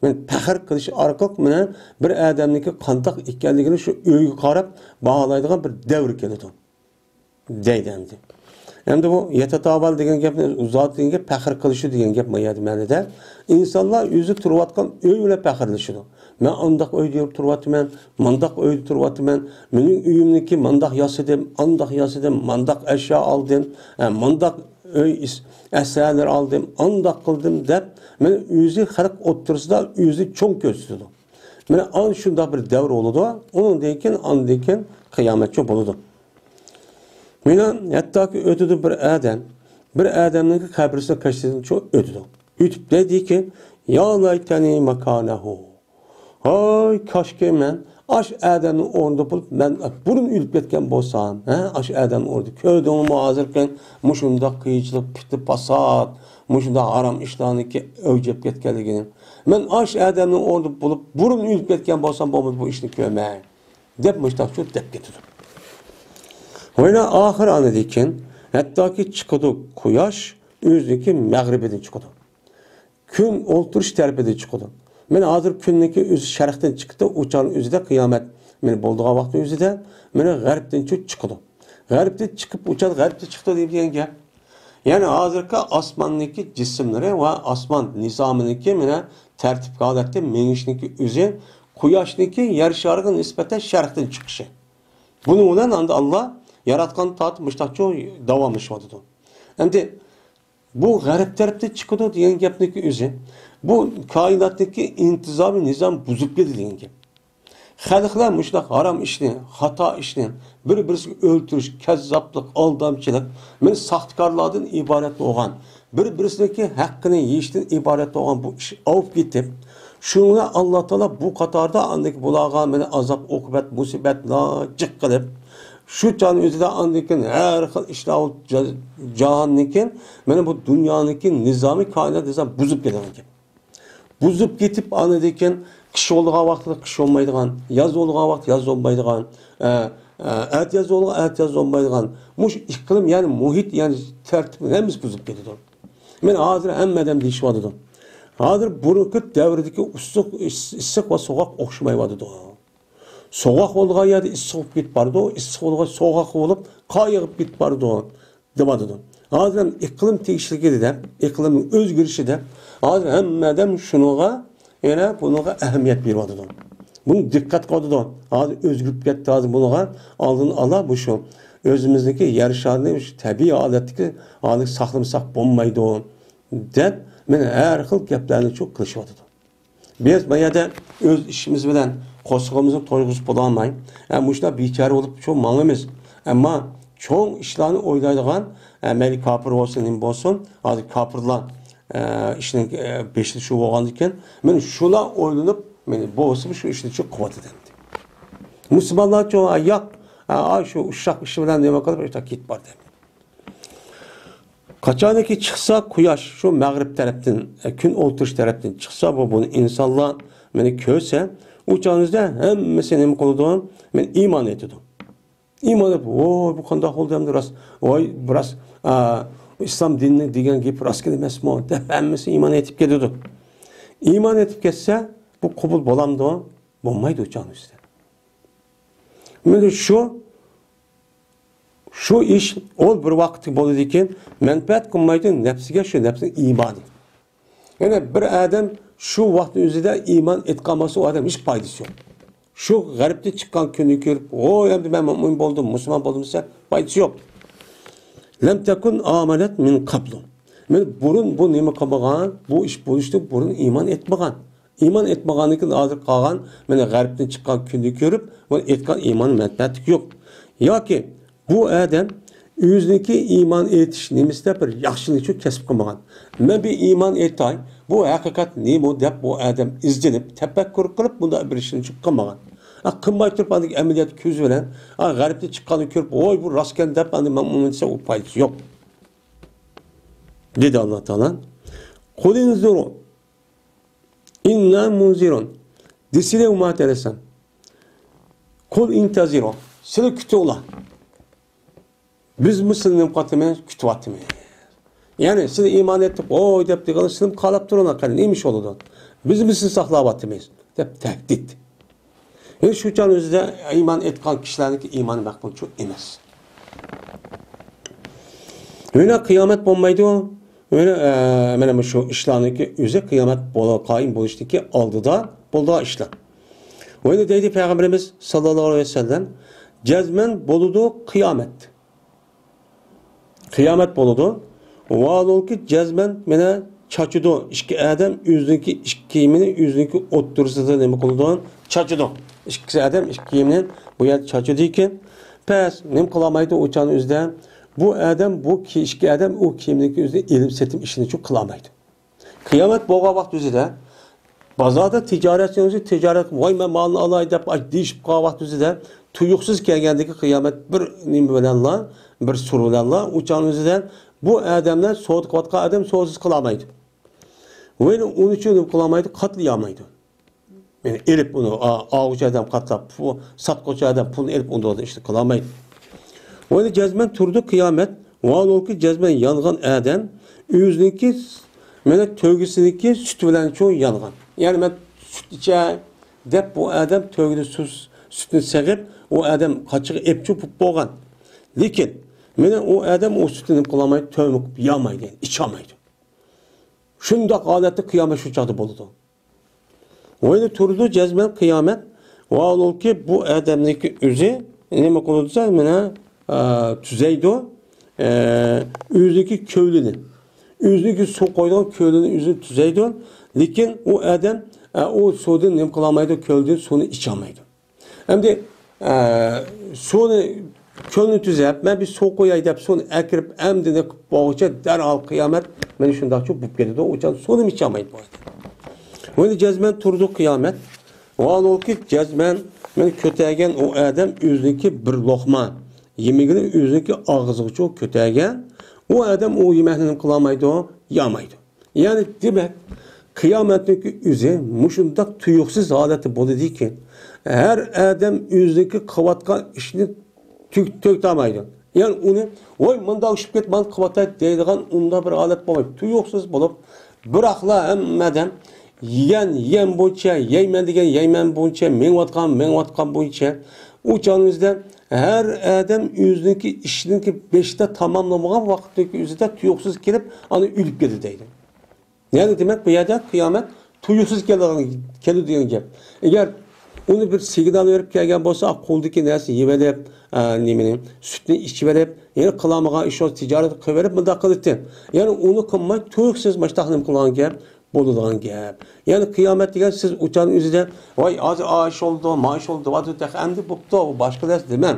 مەن پەخىر قىلىش ئارقىلىق مانا بىر ئادەمنىڭكى قانداق ئىكەنلىكىنى شۇ ئۆيگە قاراپ باھالايدىغان بىر دەۋر كېلىدۇ. دەيدۇ ئەمدى. ئەمدى بۇ يەتەتاۋەل دېگەن گەپنى، ئۇزارتىش دېگەن گەپ، پەخىر قىلىشى دېگەن گەپ ما يەردە مەنىدە. ئىنسانلار ئۆزى تۇرۇۋاتقان ئۆي بىلەن پەخىرلىشىدۇ. مەن ئانداق ئۆيدە تۇرۇۋاتىمەن، مانداق ئۆيدە تۇرۇۋاتىمەن، مېنىڭ ئۆيۈمنىكى مانداق ياسىدىم، ئانداق ياسىدىم، مانداق ئەشيا ئالدىم، ھە، مانداق ئۆي ئەسەرلىرى ئالدىم، ئانداق قىلدىم دەپ، مانا ئۆزى خەلق ئوتتۇرىسىدا ئۆزىنى چوڭ كۆرسىتىدۇ. مانا ئانا شۇنداق بىر دەۋر بولىدۇ. ئۇنىڭدىن كېيىن، ئاندىن كېيىن قىيامەتچۇ بولىدۇ. مانا ھەتتاكى ئۆتىدۇ بىر ئادەم، بىر ئادەمنىڭ قەبرىسىنىڭ قېشىدىن شۇ ئۆتىدۇ. ئۆتۈپ دەيدىكى، يا لەيتەنى ماكانەھۇ. ھاي، كاشكى مەن ئاش ئادەمنىڭ ئورنىدا بولۇپ، مەن بۇرۇن ئۆلۈپ كەتكەن بولسام، ھە، ئاش ئادەمنىڭ ئورنىدا. كۆردۈڭمۇ ھازىركى مۇشۇنداق قىيىنچىلىق، پىتنە، پاسات، مۇشۇنداق ھارام ئىشلارنىڭكى ئەۋج ئېلىپ كەتكەنلىكىنى. مەن ئاش ئادەمنىڭ ئورنىدا بولۇپ، بۇرۇن ئۆلۈپ كەتكەن بولسام بولمىدى بۇ ئىشنى كۆرمەي، دەپ مۇشتاقچۇ دەپ كېتىدۇ. ۋەيلە ئاخىر ئانىدىن كېيىن ھەتتاكى چىقىدۇ قۇياش، ئۆزىنىڭكى مەغرىبىدىن چىقىدۇ. كۈن ئولتۇرۇش تەرىپىدىن چىقىدۇ. مانا ھازىر كۈننىڭكى ئۆزى شەرقتىن چىقتى، ئۇ چاغنىڭ ئۆزىدە قىيامەت مانا بولىدىغان ۋاقىتنىڭ ئۆزىدە مانا غەربتىن چۈ-، چىقىدۇ. غەربتىن چىقىپ، ئۇ چاغ غەربتىن چىقتى دېگەن گەپ. يەنى ھازىرقى ئاسماننىڭكى جىسىملىرى ۋە ئاسمان نىزامىنىڭكى مانا تەرتىپكە ھالەتتە مېڭىشنىڭكى ئۆزى قۇياشنىڭكى يەر شارىغا نىسبەتەن شەرقتىن چىقىشى. بۇنىڭ بىلەن ئاندا ئاللا ياراتقان تارتىپ مۇشتاقچۇ داۋاملىشىۋاتىدۇ. ئەمدى بۇ غەرب تەرەپتىن چىقىدۇ دېگەن گەپنىڭكى ئۆزى، بۇ كائىناتتىكى ئىنتىزامى نىزام بۇزۇپ كېتىدۇ دېگەن گەپ. خەلقلەر مۇشۇنداق ھارام ئىشنى، خاتا ئىشنى، بىر-بىرسىگە ئۆلتۈرۈش، كەززاپلىق، ئالدامچىلىق، مانا ساختىكارلاردىن ئىبارەت بولغان، بىر-بىرسىنىڭكى ھەققىنى يېيىشتىن ئىبارەت بولغان بۇ ئىش ئاۋۇپ كېتىپ، شۇنىڭ بىلەن ئاللا تائالا بۇ قاتاردا ئاندىن بۇلارغا مانا ئازاب-ئوقۇبەت، مۇسىبەتلەر جىق قىلىپ، شۇ چاغنىڭ ئۆزىدە ئاندىن كېيىن ھەر خىل ئىشلار جا-، جاھاندىن كېيىن مانا بۇ دۇنيانىڭكى نىزامى، كائىنات نىزامى بۇزۇپ كېتىدىغان گەپ. بۇزۇپ كېتىپ، ئاندىن كېيىن قىش بولىدىغان ۋاقتىدا قىش بولمايدىغان، ياز بولىدىغان ۋاقىت ياز بولمايدىغان، ئە، ئە، ئەتىياز بولىدىغان ئەتىياز بولمايدىغان، مۇشۇ ئىقلىم، يەنى مۇھىت، يەنى تەرتىپ ھەممىسى بۇزۇپ كېتىدۇ. مانا ھازىر ھەممە ئادەم دېيىشىۋاتىدۇ. ھازىر بۇرۇنقى دەۋردىكى ئىسسىق، ئىس-، ئىسسىق ۋە سوغۇق ئوخشىمايۋاتىدۇ. سوغۇق بولىدىغان يەردە ئىسسىق بولۇپ كېتىپ بارىدۇ، ئىسسىق بولىدىغان سوغۇق بولۇپ، قار يېغىپ كېتىپ بارىدۇ، دەۋاتىدۇ. ھازىر ھەم ئىقلىم تېگىشلىكى دەپ، ئىقلىمنىڭ ئۆزگىرىشى دەپ، ھازىر ھەممە ئادەم شۇنىڭغا، يەنە بۇنىڭغا ئەھمىيەت بېرىۋاتىدۇ. بۇنى دىققەت قىلىۋاتىدۇ. ھازىر ئۆزگىرىپ كەتتى، ھازىر بۇنىڭغا ئالدىنى ئالا مۇشۇ ئۆزىمىزنىڭكى يەر شارىنى مۇشۇ تەبىئىي ھالەتتىكى ھالىتىگە ساقلىمىساق بولمايدۇ، دەپ، مانا ھەر خىل گەپلەرنى شۇ قىلىشىۋاتىدۇ. بىز بۇ يەردە ئۆز ئىشىمىز بىلەن قورسىقىمىزنى تويغۇزۇپ بولالماي، ھە، مۇشۇنداق بىچارە بولۇپ شۇ ماڭىمىز. ئەمما چوڭ ئىشلارنى ئويلايدىغان، ھە، مەيلى كاپىر بولسۇن، نېمە بولسۇن، ھازىر كاپىرلار، ھە، ئىشنىڭ، ھە، بېشىدا شۇ بولغاندىكىن، مانا شۇلار ئويلىنىپ، مانا بولسىمۇ شۇ ئىشنى شۇ قىلىۋاتىدۇ ئەمدى. مۇسۇلمانلارچۇ، ھە، ياق، ھە، ئاي، شۇ ئۇششاق ئىشى بىلەن نېمە قىلىپ، ئىشتا كېتىپ باردى. قاچانكى چىقسا قۇياش شۇ مەغرىب تەرەپتىن، ئە، كۈن ئولتۇرۇش تەرەپتىن چىقسا، بۇ، بۇنى ئىنسانلار مانا كۆرسە، ئۇ چاغىمىزدا ھەممىسى نېمە قىلىدۇ؟ مانا ئىمان ئېيتىدۇ. ئىمان ئېيتىپ، ۋوي، بۇ قانداق بولدى ئەمدى راست؟ ۋاي، بۇ راست، ئا، ئىسلام دىنىنىڭ دېگەن گېپى راست ئەمەسمۇ؟ دەپ ھەممىسى ئىمان ئېيتىپ كېتىدۇ. ئىمان ئېيتىپ كەتسە، بۇ قوبۇل بولامدۇ؟ بولمايدۇ ئۇ چاغنىڭ ئۆزىدە. مانا شۇ، شۇ ئىش ئول بىر ۋاقىتتا بولىدىكەن، مەنپەئەت قىلمايدۇ نەپسىگە، شۇ نەپسنىڭ ئىمانى. يەنى بىر ئادەم شۇ ۋاقىتنىڭ ئۆزىدە ئىمان ئېيتقان بولسا، ئۇ ئادەم ھېچ پايدىسى يوق. شۇ غەربتىن چىققان كۈننى كۆرۈپ، ھوي، ئەمدى مەن مۇئمىن بولدۇم، مۇسۇلمان بولدۇم دېسە، پايدىسى يوق. لەم تەكۇن ئامەنەت مىن قەبلۇ. مانا بۇرۇن بۇ نېمە قىلمىغان؟ بۇ ئىش بولۇشتىن بۇرۇن ئىمان ئېيتمىغان. ئىمان ئېيتمىغاندىن كېيىن ھازىر قالغان، مانا غەربتىن چىققان كۈننى كۆرۈپ، بۇ ئېيتقان ئىمان مەنپەئەتلىك يوق. ياكى بۇ ئادەم ئۆزىنىڭكى ئىمان ئېيتىش نېمىسىدە بىر ياخشىلىقنى كەسىپ قىلمىغان. مەن بىر ئىمان ئېيتاي، بۇ ھەقىقەت نېمە دەپ بۇ ئادەم ئىزدىنىپ، تەپەككۇر قىلىپ، بۇنداق بىر ئىشنى قىلمىغان. ھە، قىلماي تۇرۇپ، ئاندىن ئەمەلىيەت كۆزى بىلەن، ھە، غەربتىن چىققاننى كۆرۈپ، ۋوي، بۇ راستكەن دەپ، ئاندىن مەن ئۇنى دېسە، ئۇ پايدىسى يوق. دېدى ئاللا تائالا. قۇل ئىنزىرۇ ئىننا مۇنزىرۇن. دېسىلە ئۇمات ئەلەيھىسسالام. قۇل ئىنتەزىرۇ. سىلەر كۈتۈڭلار. بىزمۇ سىلەرنى نېمە قىلىۋاتىمىز؟ كۈتۈۋاتىمىز. يەنى سىلەر ئىمان ئېيتىپ، ۋوي دەپ دېگەن، سىلەرمۇ قاراپ تۇرۇڭلار، قېنى نېمە ئىش بولىدۇ؟ بىزمۇ سىلەرنى ساقلاۋاتىمىز، دەپ تەھدىت. يەنى شۇ چاغ ئۆزىدە ئىمان ئېيتقان كىشىلەرنىڭكى ئىمانى مەقبۇلچۇ ئەمەس. يەنە قىيامەت بولمايدۇ. يەنە، ئە، مانا مۇشۇ ئىشلارنىڭكى ئۆزى قىيامەت بول-، قايىم بولۇشتىكى ئالدىدا بولىدىغان ئىشلار. يەنە دەيدۇ پەيغەمبىرىمىز ساللاللاھۇ ئەلەيھى ۋەسەللەم، جەزمەن بولىدۇ قىيامەت. قىيامەت بولىدۇ. ۋاھالۇكى جەزمەن مانا چاچىدۇ. ئىككى ئادەم ئۆزىنىڭكى ئىككى كىيىمىنى ئۆزىنىڭكى ئوتتۇرىسىدا نېمە قىلىدۇ؟ چاچىدۇ. ئىككىسى ئادەم ئىككى كىيىمىنى بۇ يەردە چاچىدىكەن. پەس نېمە قىلالمايدۇ ئۇ چاغنىڭ ئۆزىدە؟ بۇ ئادەم، بۇ كى-، ئىككى ئادەم ئۇ كىيىمنىڭكى ئۆزىدە ئېلىم سېتىم ئىشىنى چۈ قىلالمايدۇ. قىيامەت بولغان ۋاقىت ئۆزىدە بازاردا تىجارەتچى ئۆزى تىجارەت، ۋاي، مەن مالنى ئالاي دەپ، ئاي، دېيىشىپ قالغان ۋاقىت ئۆزىدە تۇيۇقسىز كەلگەندىكى قىيامەت بىر نېمە بىلەنلا، بىر سۇر بىلەنلا، ئۇ چاغنىڭ ئۆزىدە بۇ ئادەملەر، سودا قىلىۋاتقان ئادەم سودىسى قىلالمايدۇ. ۋەيلى ئۇنى چۈ نېمە قىلالمايدۇ، قاتلىيالمايدۇ. يەنى ئېلىپ ئۇنى، ئا-، ئالغۇچى ئادەم قاتلاپ، پۇ-، ساتقۇچى ئادەم پۇلنى ئېلىپ ئۇنى ئىشنى قىلالمايدۇ. ۋەيلى جەزمەن تۇرىدۇ قىيامەت. ۋاھالۇكى جەزمەن يانغان ئادەم ئۆزىنىڭكى، مانا تۆگىسىنىڭكى سۈتى بىلەن چۇ يانغان. يەنى مەن سۈت ئىچەي دەپ بۇ ئادەم تۆگىدە سۈ-، سۈتنى سېغىپ، ئۇ ئادەم قاچىغا ئېپچۇ بولغان. لېكىن مانا ئۇ ئادەم ئۇ سۈتنى نېمە قىلالمايدۇ، تۆمە قىلىپ يالمايدۇ، يەنى ئىچالمايدۇ. شۇنداق ھالەتتە قىيامەت شۇ چاغدا بولىدۇ. ۋەيلى تۇرىدۇ جەزمەن قىيامەت. ۋاھالۇكى بۇ ئادەمنىڭكى ئۆزى نېمە قىلىدۇ دېسە، مانا، ئە، تۈزەيدۇ، ئە، ئۆزىنىڭكى كۆلىنى. ئۆزىنىڭكى سۇ قويىدىغان كۆلىنى ئۆزى تۈزەيدۇ. لېكىن ئۇ ئادەم، ئە، ئۇ سۇدىن نېمە قىلالمايدۇ، كۆلدىن سۇنى ئىچالمايدۇ. ئەمدى، ئە، سۇنى، كۆلنى تۈزەپ، مەن بىر سۇ قوياي دەپ سۇنى ئەكىرىپ، ئەمدى نېمە قىلىپ بولغۇچە دەرھال قىيامەت مانا شۇنداقچۇ بولۇپ كېتىدۇ. ئۇ چاغ سۇنىمۇ ئىچالمايدۇ بۇ ئادەم. مانا جەزمەن تۇرىدۇ قىيامەت. ۋاھالۇكى جەزمەن مانا كۆتەرگەن ئۇ ئادەم ئۆزىنىڭكى بىر لوقما يېمىكىنى ئۆزىنىڭكى ئاغزىغىچۇ كۆتەرگەن. ئۇ ئادەم ئۇ يېمەكنى نېمە قىلالمايدۇ، يامايدۇ. يەنى دېمەك، قىيامەتنىڭكى ئۆزى مۇشۇنداق تۇيۇقسىز ھالەتتە بولىدىكەن، ھەر ئادەم ئۆزىنىڭكى قىلىۋاتقان ئىشىنى تۈگ-، تۈگىتەلمەيدۇ. يەنى ئۇنى، ۋاي، مۇنداق ئىش بولۇپ كەتتى، مانا قىلىۋاتاي دەيدىغان ئۇنداق بىر ھالەت بولمايدۇ. تۇيۇقسىز بولۇپ، بىراقلا ھەممە ئادەم يېگەن يېگەن بويىچە، يەيمەن دېگەن يەيمەن بويىچە، مېڭىۋاتقان مېڭىۋاتقان بويىچە، ئۇ چاغنىڭ ئۆزىدە ھەر ئادەم ئۆزىنىڭكى ئىشىنىڭكى بېشىدا تاماملىمىغان ۋاقىتتىكى ئۆزىدە تۇيۇقسىز كېلىپ، ئانا ئۆلۈپ كېتىدۇ دەيدۇ. يەنى دېمەك، بۇ يەردە قىيامەت تۇيۇقسىز كېلىدىغان، كېلىدۇ دېگەن گەپ. ئەگەر ئۇنى بىر سىگنال بېرىپ كەلگەن بولسا، قولىدىكى نەرسىنى يېۋېلىپ، ئا، نېمىنى، سۈتنى ئىچىۋېلىپ، يەنە قىلالمىغان ئىش بولسا، تىجارەت قىلىۋېلىپ، مۇنداق قىلاتتى. يەنى ئۇنى قىلماي، تۇيۇقسىز ماشتاق نېمە قىلغان گەپ، بولىدىغان گەپ. يەنى قىيامەت دېگەن سىز ئۇچان ئۆزىدە، ۋاي، ھازىر ئا ئىش بولدى، ما ئىش بولدى، دەۋاتىدۇ، تېخى ئەمدى بوپتۇ، بۇ باشقا نەرسە دېمەڭ.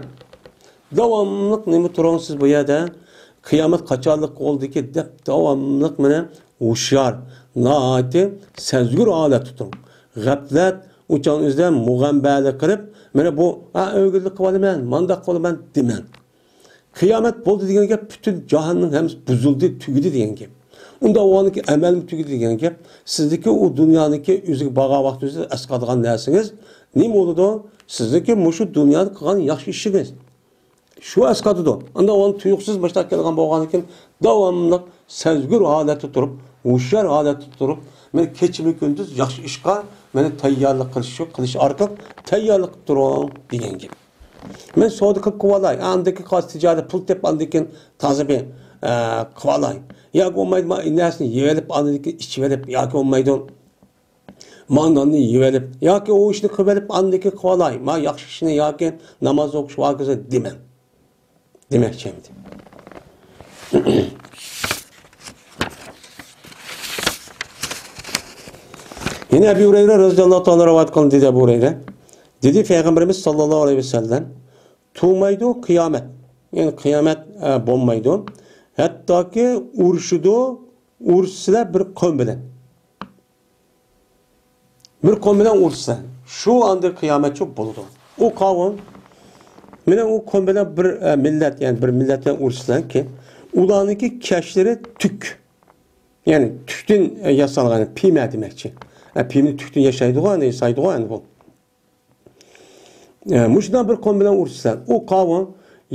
داۋاملىق نېمە تۇرۇڭ سىز بۇ يەردە؟ قىيامەت قاچانلىق بولدىكى دەپ داۋاملىق مانا ھوشيار، ناھايىتى سەزگۈر ھالەتتە تۇرۇڭ. غەپلەت، ئۇچان ئۆزىدە مۇغەمبەلىك قىلىپ، مانا بۇ، ھە، ئۆگۈنلۈك قىلىۋالىمەن، مانداق قىلىمەن دېمەڭ. قىيامەت بولدى دېگەن گەپ پۈتۈن جاھاننىڭ ھەممىسى بۇزۇلدى، تۈگىدى دېگەن گەپ. ئۇنداق بولغاندىكى ئەمەلمۇ تۈگىدى دېگەن گەپ. سىزدىكى ئۇ دۇنيانىڭكى ئۆزىگە بارغان ۋاقتىڭىزدا ئەسقاتىدىغان نەرسىڭىز نېمە بولىدۇ؟ سىزدىكى مۇشۇ دۇنيادا قىلغان ياخشى ئىشىڭىز. شۇ ئەسقاتىدۇ. ئاندىن ئۇنى تۇيۇقسىز مۇشۇنداق كەلگەن بولغاندىن كېيىن، داۋاملىق سەزگۈر ھالەتتە تۇرۇپ، ھوشيار ھالەتتە تۇرۇپ، مەن كېچىمۇ كۈندۈز ياخشى ئىشقا مېنى تەييارلىق قىلىش، شۇ قىلىش ئارقىلىق تەييارلىق قىلىپ تۇرۇڭ دېگەن گەپ. مەن سودا قىلىپ قىلىۋالاي، ئاندىكى قاز تىجارەت پۇل تېپىپ، ئاندىن كېيىن تازا بىر، ئە، قىلىۋالاي. ياكى بولمايدۇ، ما نەرسىنى يېيىۋېلىپ، ئاندىن كېيىن ئىچىۋېلىپ، ياكى بولمايدۇ، ما ناننى يېيىۋېلىپ، ياكى ئۇ ئىشنى قىلىۋېلىپ، ئاندىن كېيىن قىلىۋالاي. ما ياخشى ئىشنى ياكى ناماز ئوقۇش ۋاقتىدا دېمەڭ. دېمەكچى ئەمدى. يەنە ئەبۇ ھۇرەيرە رەزىياللاھۇ تائالا رىۋايەت قىلىندى، دېدى ئەبۇ ھۇرەيرە. دېدى پەيغەمبىرىمىز ساللاللاھۇ ئەلەيھى ۋەسەللەم، تۇغمايدۇ قىيامەت. يەنى قىيامەت، ئە، بولمايدۇ. ھەتتاكى ئۇرۇشىدۇ، ئۇرۇشسىلەر بىر قوم بىلەن. بىر قوم بىلەن ئۇرۇشسا، شۇ ئاندىن قىيامەتچۇ بولىدۇ. ئۇ قاۋۇم مېنىڭ ئۇ قوم بىلەن بىر، ئە، مىللەت، يەنى بىر مىللەت بىلەن ئۇرۇشسىلەركى، ئۇلارنىڭكى كەشلىرى تۈك. يەنى تۈكتىن، ئە، ياسالغان، پىمە دېمەكچى. ئە، پىمە تۈكتىن ياسايدىغۇ، ئەنە ياسايدىغۇ، ئەنە بۇ. ئە، مۇشۇنداق بىر قوم بىلەن ئۇرۇشسىلەر. ئۇ قاۋۇم،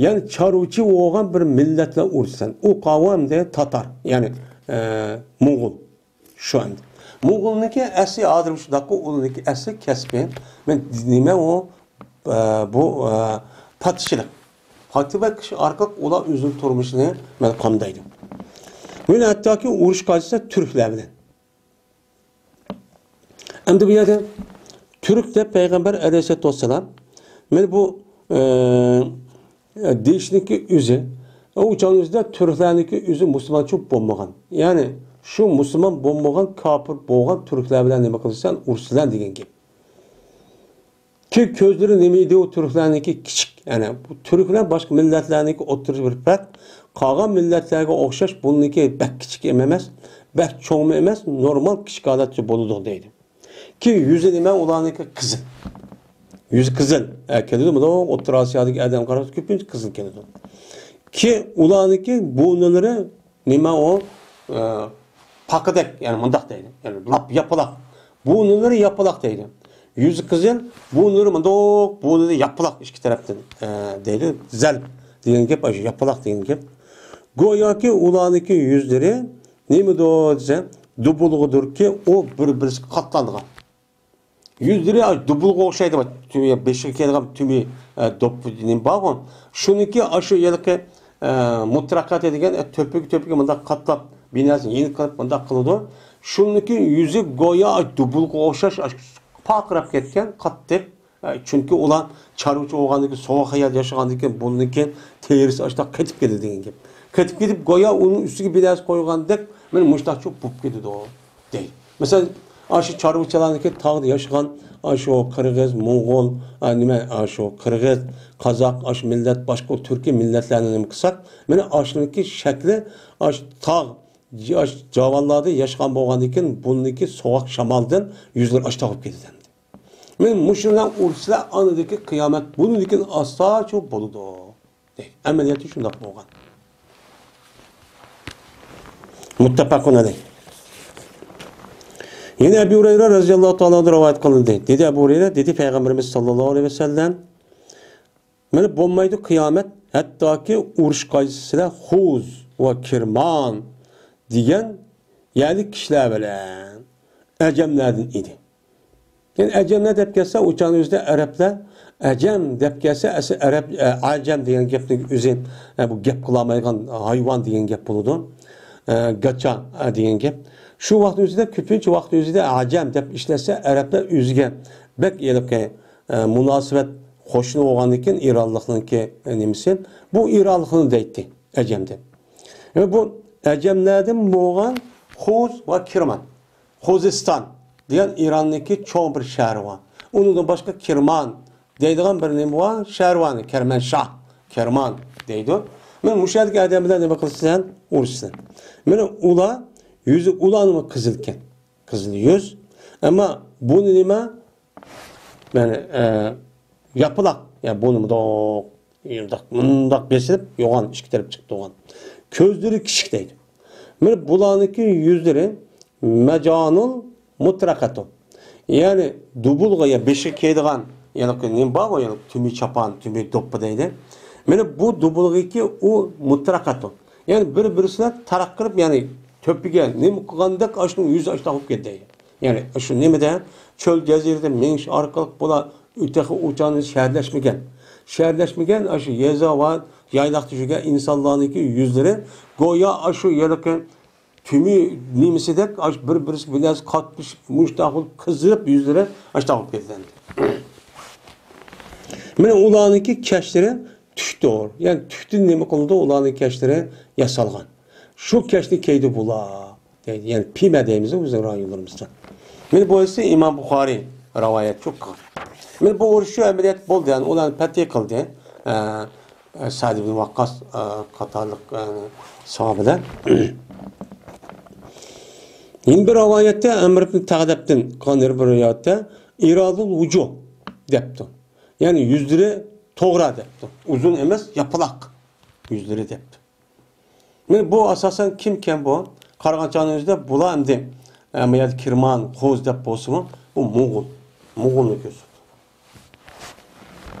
يەنى چارۋىچى بولغان بىر مىللەت بىلەن ئۇرۇشسىلەر. ئۇ قاۋۇم ئەمدى تاتار، يەنى، ئە، موڭغۇل. شۇ ئەمدى. موڭغۇلنىڭكى ئەسلى ھازىر شۇنداققۇ، ئۇنىڭكى ئەسلى كەسپى. مەن نېمە ئۇ، ئە، بۇ، ئە، پاتىشىلىق. پاتىۋەت كىشى ئارقىلىق ئۇلار ئۆزىنىڭ تۇرمۇشىنى مەن قامدايدۇ. مەن ھەتتاكى ئۇرۇش قاچسا تۈركلەر بىلەن. ئەمدى بۇ يەردە تۈرك دەپ پەيغەمبەر ئەلەيھىسسالاتۇ ۋەسسالام، مەن بۇ، ئە، دېيىشنىڭكى ئۆزى، ئۇ چاغنىڭ ئۆزىدە تۈركلەرنىڭكى ئۆزى مۇسۇلمانچۇ بولمىغان. يەنى شۇ مۇسۇلمان بولمىغان، كاپىر بولغان تۈركلەر بىلەن نېمە قىلىسەن، ئۇرۇشىسەن دېگەن گەپ. كى كۆزلىرى نېمە ئىدى ئۇ تۈركلەرنىڭكى؟ كىچىك. يەنى بۇ تۈرك بىلەن باشقا مىللەتلەرنىڭكى ئوتتۇرىسى بىر پەرق. قالغان مىللەتلەرگە ئوخشاش بۇنىڭكى بەك كىچىك ئەمەس، بەك چوڭمۇ ئەمەس، نورمال كىچىك ھالەتتە بولىدۇ دەيدۇ. كى يۈزى نېمە ئۇلارنىڭكى؟ قىزىل. يۈزى قىزىل. ئە، كېلىدۇ، مۇنداق ئوتتۇرا ئاسىيادىكى ئادەمگە قارىسا كۆپىنچە قىزىل كېلىدۇ. كى ئۇلارنىڭكى بۇرنىلىرى نېمە ئۇ؟ ئە، پاقىدەك، يەنى مۇنداق دەيدۇ. يەنى لاپ ياپىلاق. بۇرنىلىرى ياپىلاق دەيدۇ. يۈزى قىزىل، بۇرنىلىرى مۇنداق، بۇرنىلىرى ياپىلاق ئىككى تەرەپتىن، ئە، دەيدۇ. زەل دېگەن گەپ، ئاشۇ ياپىلاق دېگەن گەپ. گوياكى ئۇلارنىڭكى يۈزلىرى نېمىدۇ دېسە، دۇبۇلغىدۇركى، ئۇ بىر-بىرسىگە قاتلانغان. يۈزلىرى ئاشۇ دۇبۇلغا ئوخشايدۇ، تۈمى، بېشىغا كىيىدىغان تۈمى، ئە، دوپپا نېمە بارغۇ. شۇنىڭكى ئاشۇ ھېلىقى، ئە، مۇترەقەتى دېگەن، ئە، تۆپىگە، تۆپىگە مۇنداق قاتلاپ، بىناسىنى يېنىك قىلىپ مۇنداق قىلىدۇ. شۇنىڭكى يۈزى گويا ئاشۇ دۇبۇلغا ئوخشاش، ئاشۇ پارقىراپ كەتكەن، قاتتىق. ئە، چۈنكى ئۇلار چارۋىچى بولغاندىن كېيىن، سوغۇق ھايات ياشىغاندىن كېيىن، بۇنىڭكى تېرىسى ئاشۇنداق قېتىپ كېتىدۇ دېگەن گەپ. قېتىپ كېتىپ، گويا ئۇنىڭ ئۈستىگە بىر نەرسە قويغاندەك، مانا مۇشۇنداقچۇ بولۇپ كېتىدۇ، دەيدۇ. مەسىلەن، ئاشۇ چارۋىچىلارنىڭكى تاغدا ياشىغان، ئاشۇ قىرغىز، موڭغۇل، ئا، نېمە، ئاشۇ قىرغىز، قازاق، ئاشۇ مىللەت، باشقا تۈركىي مىللەتلەرنى نېمە قىلساق، مانا ئاشۇنىڭكى شەكلى، ئاشۇ تاغ، ئاشۇ جاۋانلاردا ياشىغان بولغاندىن كېيىن، بۇنىڭكى سوغۇق شامالدىن يۈزلىرى ئاشۇنداق بولۇپ كېتىدۇ ئەمدى. مانا مۇشۇ بىلەن ئۇرۇشسىلەر، ئاندىكى قىيامەت بۇنىڭدىن كېيىن ئاستا شۇ بولىدۇ. دەيدۇ. ئەمەلىيەتتە شۇنداق بولغان. مۇتتەپەقۇن ئەلەيھ. يەنە ئەبۇ ھۇرەيرە رەزىياللاھۇ تائالا ئەنھۇ رىۋايەت قىلىندى. دېدى ئەبۇ ھۇرەيرە، دېدى پەيغەمبىرىمىز ساللاللاھۇ ئەلەيھى ۋەسەللەم، مانا بولمايدۇ قىيامەت، ھەتتاكى ئۇرۇش قايسىسىلەر خوز ۋە كىرمان دېگەن يەرلىك كىشىلەر بىلەن ئەجەملەردىن ئىدى. يەنى ئەجەملەر دەپ كەلسە، ئۇ چاغنىڭ ئۆزىدە ئەرەبلەر ئەجەم دەپ كەلسە، ئەسلى ئەرەب، ئە، ئەجەم دېگەن گەپنىڭ ئۆزى، ئە، بۇ گەپ قىلالمايدىغان ھايۋان دېگەن گەپ بولىدۇ. ئە، گاچا، ئە، دېگەن گەپ. شۇ ۋاقىتنىڭ ئۆزىدە كۆپىنچە ۋاقىتنىڭ ئۆزىدە ئەجەم دەپ ئىشلەتسە، ئەرەبلەر ئۆزىگە بەك ھېلىقى، ئە، مۇناسىۋەت قوشنا بولغاندىن كېيىن ئىرانلىقنىڭكى، ئە، نېمىسى، بۇ ئىرانلىقنى دەيتتى ئەجەم دەپ. ۋە بۇ ئەجەملەردىن بولغان خوز ۋە كىرمان. خوزىستان دېگەن ئىراندىكى چوڭ بىر شەھەر بار. ئۇنىڭدىن باشقا كىرمان دەيدىغان بىر نېمە بار، شەھەر بار، كەرمەنشاھ، كەرمان دەيدۇ. مانا مۇشۇ يەردىكى ئادەم بىلەن نېمە قىلىسەن؟ ئۇرۇشىسەن. مانا ئۇلار يۈزى، ئۇلارنىمۇ قىزىلكەن. قىزىل يۈز. ئەمما بۇنى نېمە؟ مانا، ئە، ياپىلاق. يا بۇنى مۇنداق، مۇنداق، مۇنداق بېسىلىپ، يوغان ئىككى تەرەپ چىقىپ تۇرغان. كۆزلىرى كىچىك دەيدۇ. مانا بۇلارنىڭكى يۈزلىرى مەجانۇل مۇترەقەتۇ. يەنى دۇبۇلغا يا بېشىغا كىيىدىغان، يەنى نېمە بارغۇ، يەنى تۈمى چاپان، تۈمى دوپپا دەيدۇ. مانا بۇ دۇبۇلغىكى ئۇ مۇترەقەتۇ. يەنى بىر-بىرسىلەر تەرەققىلىپ، يەنى تۆپىگە نېمە قىلغاندەك ئاشۇنىڭ يۈزى ئاشتاق بولۇپ كەتتى. يەنى شۇ نېمىدە، چۆل جەزىرىدە مېڭىش ئارقىلىق بۇلار تېخى ئۇچانى شەھەرلەشمىگەن. شەھەرلەشمىگەن ئاشۇ يېزا ۋە يايلاقتا يۈرگەن ئىنسانلارنىڭكى يۈزلىرى گويا ئاشۇ ھېلىقى تۈمى نېمىسىدەك، ئاش بىر-بىرسى بىلەن قاتنىشىپ، مۇشتاق بولۇپ، قىزىرىپ، يۈزلىرى ئاشتاق بولۇپ كەتكەن. مانا ئۇلارنىڭكى كەشلىرى تۈكتۇر. يەنى تۈكتىن نېمە قىلىدۇ؟ ئۇلارنىڭ كەشلىرى ياسالغان. شۇ كەشنى كىيدى بۇلار. دەيدۇ. يەنى پىمە دەيمىز بىزنىڭ رايونلىرىمىزدا. مانا بۇ ئىسى ئىمام بۇخارىي رىۋايەت قىلغان. مانا بۇ ئۇرۇش شۇ ئەمەلىيەت بولدى. يەنى ئۇلارنى پەتھى قىلدى. ئە، ئە، سەئد ئىبن ۋەققاس، ئە، قاتارلىق، ئە، ساھابىلەر. يەنە بىر رىۋايەتتە ئەمر ئىبن تەغلەبتىن قىلغان يەنە بىر رىۋايەتتە ئىرادۇل ۋۇجۇھ دەپتۇ. يەنى يۈزلىرى توغرا دەپتۇ. ئۇزۇن ئەمەس، ياپىلاق يۈزلىرى دەپتۇ. مانا بۇ ئاساسەن كىمكەن بۇ؟ قارىغان چاغنىڭ ئۆزىدە بۇلار ئەمدى، ئە، بۇ يەردە كىرمان، قوز دەپ بولسىمۇ، بۇ موڭغۇل. موڭغۇلنى كۆرسىتىدۇ.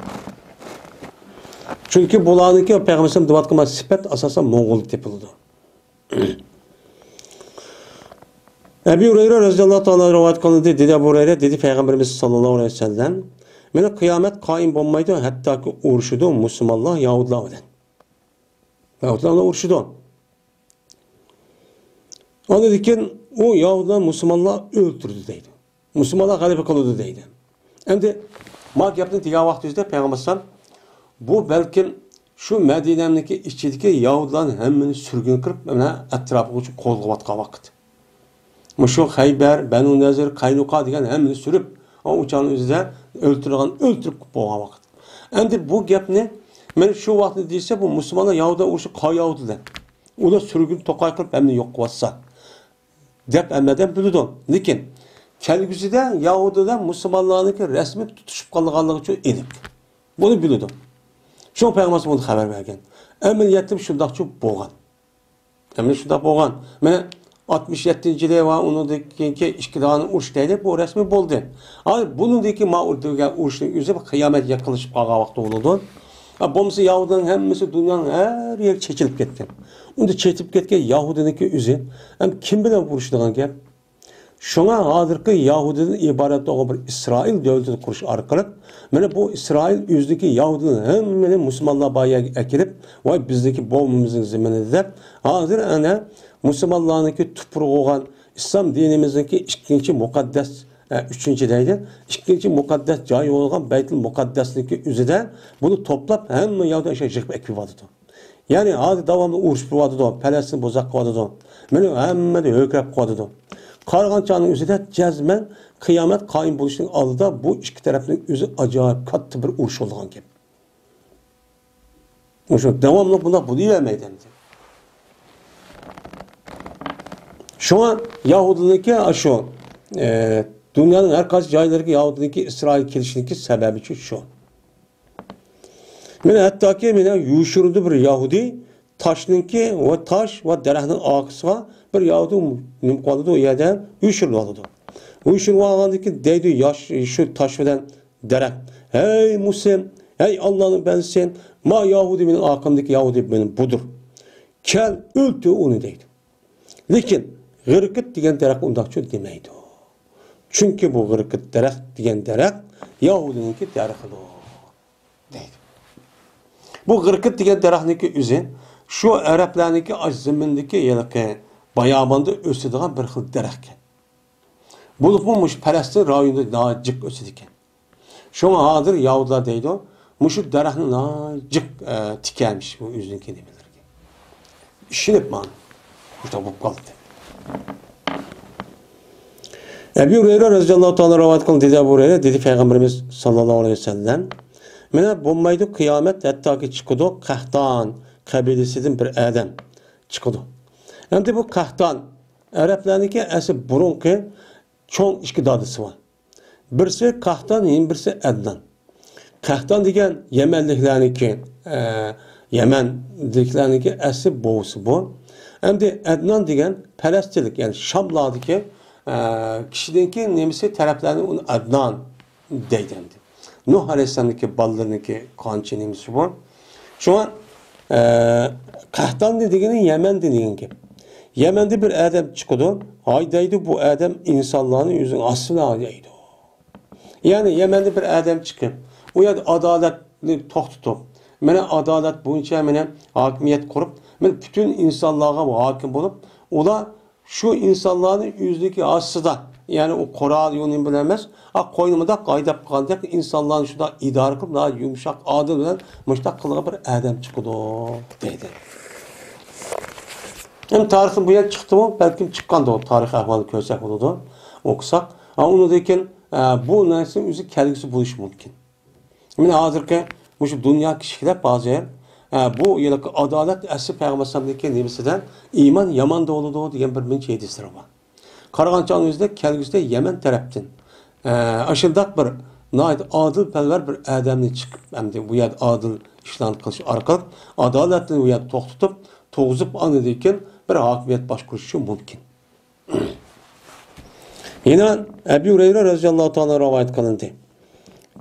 چۈنكى بۇلارنىڭكى پەيغەمبەر ئەلەيھىسسالام دەۋاتقان سۈپەت ئاساسەن موڭغۇلدا تېپىلىدۇ. ئەبۇ ھۇرەيرە رەزىياللاھۇ تائالا رىۋايەت قىلىندى، دېدى ئەبۇ ھۇرەيرە، دېدى پەيغەمبىرىمىز ساللاللاھۇ ئەلەيھى ۋەسەللەم، مانا قىيامەت قايىم بولمايدۇ، ھەتتاكى ئۇرۇشىدۇ مۇسۇلمانلار يەھۇدىيلار بىلەن. يەھۇدىيلار بىلەن ئۇرۇشىدۇ. ئاندىن كېيىن ئۇ يەھۇدىيلار مۇسۇلمانلار ئۆلتۈردى دەيدۇ. مۇسۇلمانلار غەلىبە قىلىدۇ دەيدۇ. ئەمدى ما گەپنى دېگەن ۋاقتىمىزدا پەيغەمبەر ئەلەيھىسسالام، بۇ بەلكىم شۇ مەدىنەنىڭكى ئىچىدىكى يەھۇدىيلارنى ھەممىنى سۈرگۈن قىلىپ، مانا ئەتراپىغا قوزغىۋاتقان ۋاقىت. مۇشۇ خەيبەر، بەنۇ نەزىر، قەينۇقا دېگەن ھەممىنى سۈرۈپ، ئۇ چاغنىڭ ئۆزىدە ئۆلتۈرىدىغان ئۆلتۈرۈپ بولغان ۋاقىت. ئەمدى بۇ گەپنى مانا شۇ ۋاقىتتا دېسە، بۇ مۇسۇلمانلار يەھۇدىيلار ئۇرۇشى قاياۋۇدى دەپ. ئۇلار سۈرگۈن توقاي قىلىپ ھەممىنى يوق قىلىۋاتسا. دەپ ھەممە ئادەم بىلىدۇ. لېكىن كەلگۈسىدە يەھۇدىيلار مۇسۇلمانلارنىڭكى رەسمىي تۇتۇشۇپ قالغانلىقى ئۈچۈن ئېنىق. بۇنى بىلىدۇ. شۇڭا پەيغەمبەر بۇنى خەۋەر بەرگەن. ئەمەلىيەتتە شۇنداقچۇ بولغان. ئەمەلىيەتتە شۇنداق بولغان. مانا ئاتمىش يەتتىنچى يىلى ۋە ئۇنىڭدىن كېيىنكى ئىككى دانە ئۇرۇش دەيلى، بۇ رەسمىي بولدى. ھازىر بۇنىڭدىن كېيىن ما ئۇرۇش دېگەن ئۇرۇشنىڭ ئۆزى بىر قىيامەت يېقىنلىشىپ قالغان ۋاقىتتا بولىدۇ. ھە، بولمىسا يەھۇدىينىڭ ھەممىسى دۇنيانىڭ ھەر يېرىگە چېچىلىپ كەتكەن. ئۇندا چېچىلىپ كەتكەن يەھۇدىينىڭكى ئۆزى ھەم كىم بىلەن ئۇرۇشىدىغان گەپ؟ شۇڭا ھازىرقى يەھۇدىيدىن ئىبارەت بولغان بىر ئىسرائىل دۆلىتىنى قۇرۇش ئارقىلىق، مانا بۇ ئىسرائىل ئۆزىدىكى يەھۇدىينىڭ ھەممىنى مۇسۇلمانلار بار يەرگە ئەكىرىپ، ۋاي بىزنىڭكى بومبىمىزنىڭ زېمىنىدا دەپ، ھازىر ئەنە مۇسۇلمانلارنىڭكى تۇپرىقى بولغان ئىسلام دىنىمىزنىڭكى ئىككىنچى مۇقەددەس، ئە، ئۈچىنچى دەيدۇ، ئىككىنچى مۇقەددەس جايى بولغان بەيتۇل مۇقەددەسنىڭكى ئۆزىدە بۇنى توپلاپ ھەممە يەردىن ئاشۇ يىغىپ ئەكىرىۋاتىدۇ. يەنى ھازىر داۋاملىق ئۇرۇش بولۇۋاتىدۇ، پەلەستىن بوزەك قىلىۋاتىدۇ. مانا ھەممىدە ھۆركىرەپ قىلىۋاتىدۇ. قارىغان چاغنىڭ ئۆزىدە جەزمەن قىيامەت قايىم بولۇشنىڭ ئالدىدا بۇ ئىككى تەرەپنىڭ ئۆزى ئاجايىپ كاتتا بىر ئۇرۇش بولىدىغان گەپ. مۇشۇ داۋاملىق بۇنداق بولۇۋەرمەيدۇ ئەمدى. شۇڭا يەھۇدىينىڭكى ئاشۇ، ئە، دۇنيانىڭ ھەر قايسى جايلىرىغا يەھۇدىينىڭكى ئىسرائىل كېلىشىنىڭكى سەۋەبى شۇ. مانا ھەتتاكى مانا يوشۇرۇنىدۇ بىر يەھۇدىي تاشنىڭكى ۋە تاش ۋە دەرەخنىڭ ئارقىسىغا بىر يەھۇدىي نېمە قىلىۋالىدۇ، ئۇ يەردە يوشۇرۇۋالىدۇ. يوشۇرۇۋالغاندىن كېيىن دەيدۇ، ياش، شۇ تاش بىلەن دەرەخ، ھەي مۇسلىم، ھەي ئاللانىڭ بەندىسى، ما يەھۇدىي مېنىڭ ئارقامدىكى يەھۇدىي مېنىڭ بۇدۇر. كەل، ئۆلتۈر ئۇنى دەيدۇ. لېكىن غىرقىت دېگەن دەرەخ ئۇنداقچۇ دېمەيدۇ. چۈنكى بۇ غىرقىت دەرەخ دېگەن دەرەخ يەھۇدىينىڭكى دەرىخىدۇر، دەيدۇ. بۇ غىرقىت دېگەن دەرەخنىڭكى ئۆزى شۇ ئەرەبلەرنىڭكى ئاش زېمىندىكى ھېلىقى باياباندا ئۆسىدىغان بىر خىل دەرەخكەن. بولۇپمۇ مۇشۇ پەلەستىن رايونىدا ناھايىتى جىق ئۆسىدىكەن. شۇڭا ھازىر يەھۇدىيلار دەيدۇ، مۇشۇ دەرەخنى ناھايىتى جىق، ئە، تىكەمىش بۇ ئۆزىنىڭكى نېمىلىرىگە. ئىشىنىپ ماڭا. مۇشۇنداق بولۇپ قالدى. ئەبۇ ھۇرەيرە رەزىياللاھۇ تائالا رىۋايەت قىلدى، دېدى ئەبۇ ھۇرەيرە، دېدى پەيغەمبىرىمىز ساللاللاھۇ ئەلەيھى ۋەسەللەم، مانا بولمايدۇ قىيامەت، ھەتتاكى چىقىدۇ قەھتان قەبىلىسىدىن بىر ئادەم چىقىدۇ. ئەمدى بۇ قەھتان ئەرەبلەرنىڭكى ئەسلى بۇرۇنقى چوڭ ئىككى دادىسى بار. بىرسى قەھتان، يەنە بىرسى ئەدنان. قەھتان دېگەن يەمەنلىكلەرنىڭكى، ئە، يەمەنلىكلەرنىڭكى ئەسلى بوۋىسى بۇ. ئەمدى ئەدنان دېگەن پەلەستىنلىك، يەنى شاملاردىكى، ئە، كىشىنىڭكى نېمىسى تەرەپلەرنى ئۇنى ئەدنان دەيدۇ ئەمدى. نۇھ ئەلەيھىسسالامنىڭكى بالىلىرىنىڭكى قانچە نېمىسى بۇ. شۇڭا، ئە، قەھتان دېگىنى يەمەندىن دېگەن گەپ. يەمەندە بىر ئادەم چىقىدۇ، ھايدايدۇ، بۇ ئادەم ئىنسانلارنى ئۆزىنىڭ ئاستىدا ھايدايدۇ. يەنى يەمەندە بىر ئادەم چىقىپ، ئۇ يەردە ئادالەتنى توختىتىپ، مانا ئادالەت بويىچە مانا ھاكىمىيەت قۇرۇپ، مانا پۈتۈن ئىنسانلارغا ھاكىم بولۇپ، ئۇلار شۇ ئىنسانلارنى ئۆزىنىڭكى ئاستىدا، يەنى ئۇ قورال يۇنى بىلەن ئەمەس، ئا، قوينى مۇنداق ھايداپ قالغاندەك ئىنسانلارنى شۇنداق ئىدارە قىلىپ، ناھايىتى يۇمشاق، ئادىل بىلەن مۇشۇنداق قىلغان بىر ئادەم چىقىدۇ، دەيدۇ. ئەمدى تارىختىن بۇ يەر چىقتىمۇ؟ بەلكىم چىققاندۇ، تارىخ ئەھۋالىنى كۆرسەك بولىدۇ، ئوقۇساق. ھا، ئۇنىڭدىن كېيىن، ئە، بۇ نەرسىنىڭ ئۆزى كەلگۈسى بولۇشى مۇمكىن. مانا ھازىرقى مۇشۇ دۇنيا كىشىلەپ ھازىر، ئە، بۇ يەنە ئادالەت ئەسلى پەيغەمبەر ئەلەيھىسسالامدىكى نېمىسىدە ئىمان يامان دولىدۇ دېگەن بىر مۇنچە ھەدىسلىرى بار. قارىغانچە ئۇنىڭ ئۆزىدە كەلگۈسىدە يەمەن تەرەپتىن، ئە، ئاشۇنداق بىر ناھايىتى ئادىل پەلۋەر بىر ئادەمنى چىقىپ، ئەمدى بۇ يەردە ئادىل ئىشلارنى قىلىش ئارقىلىق ئادالەتنى بۇ يەردە توختىتىپ، تۇرغۇزۇپ، ئاندىن كېيىن بىر ھاكىمىيەت باشقۇرۇشى مۇمكىن. يەنە ئەبۇ ھۇرەيرە رەزىياللاھۇ تائالا رىۋايەت قىلىندى.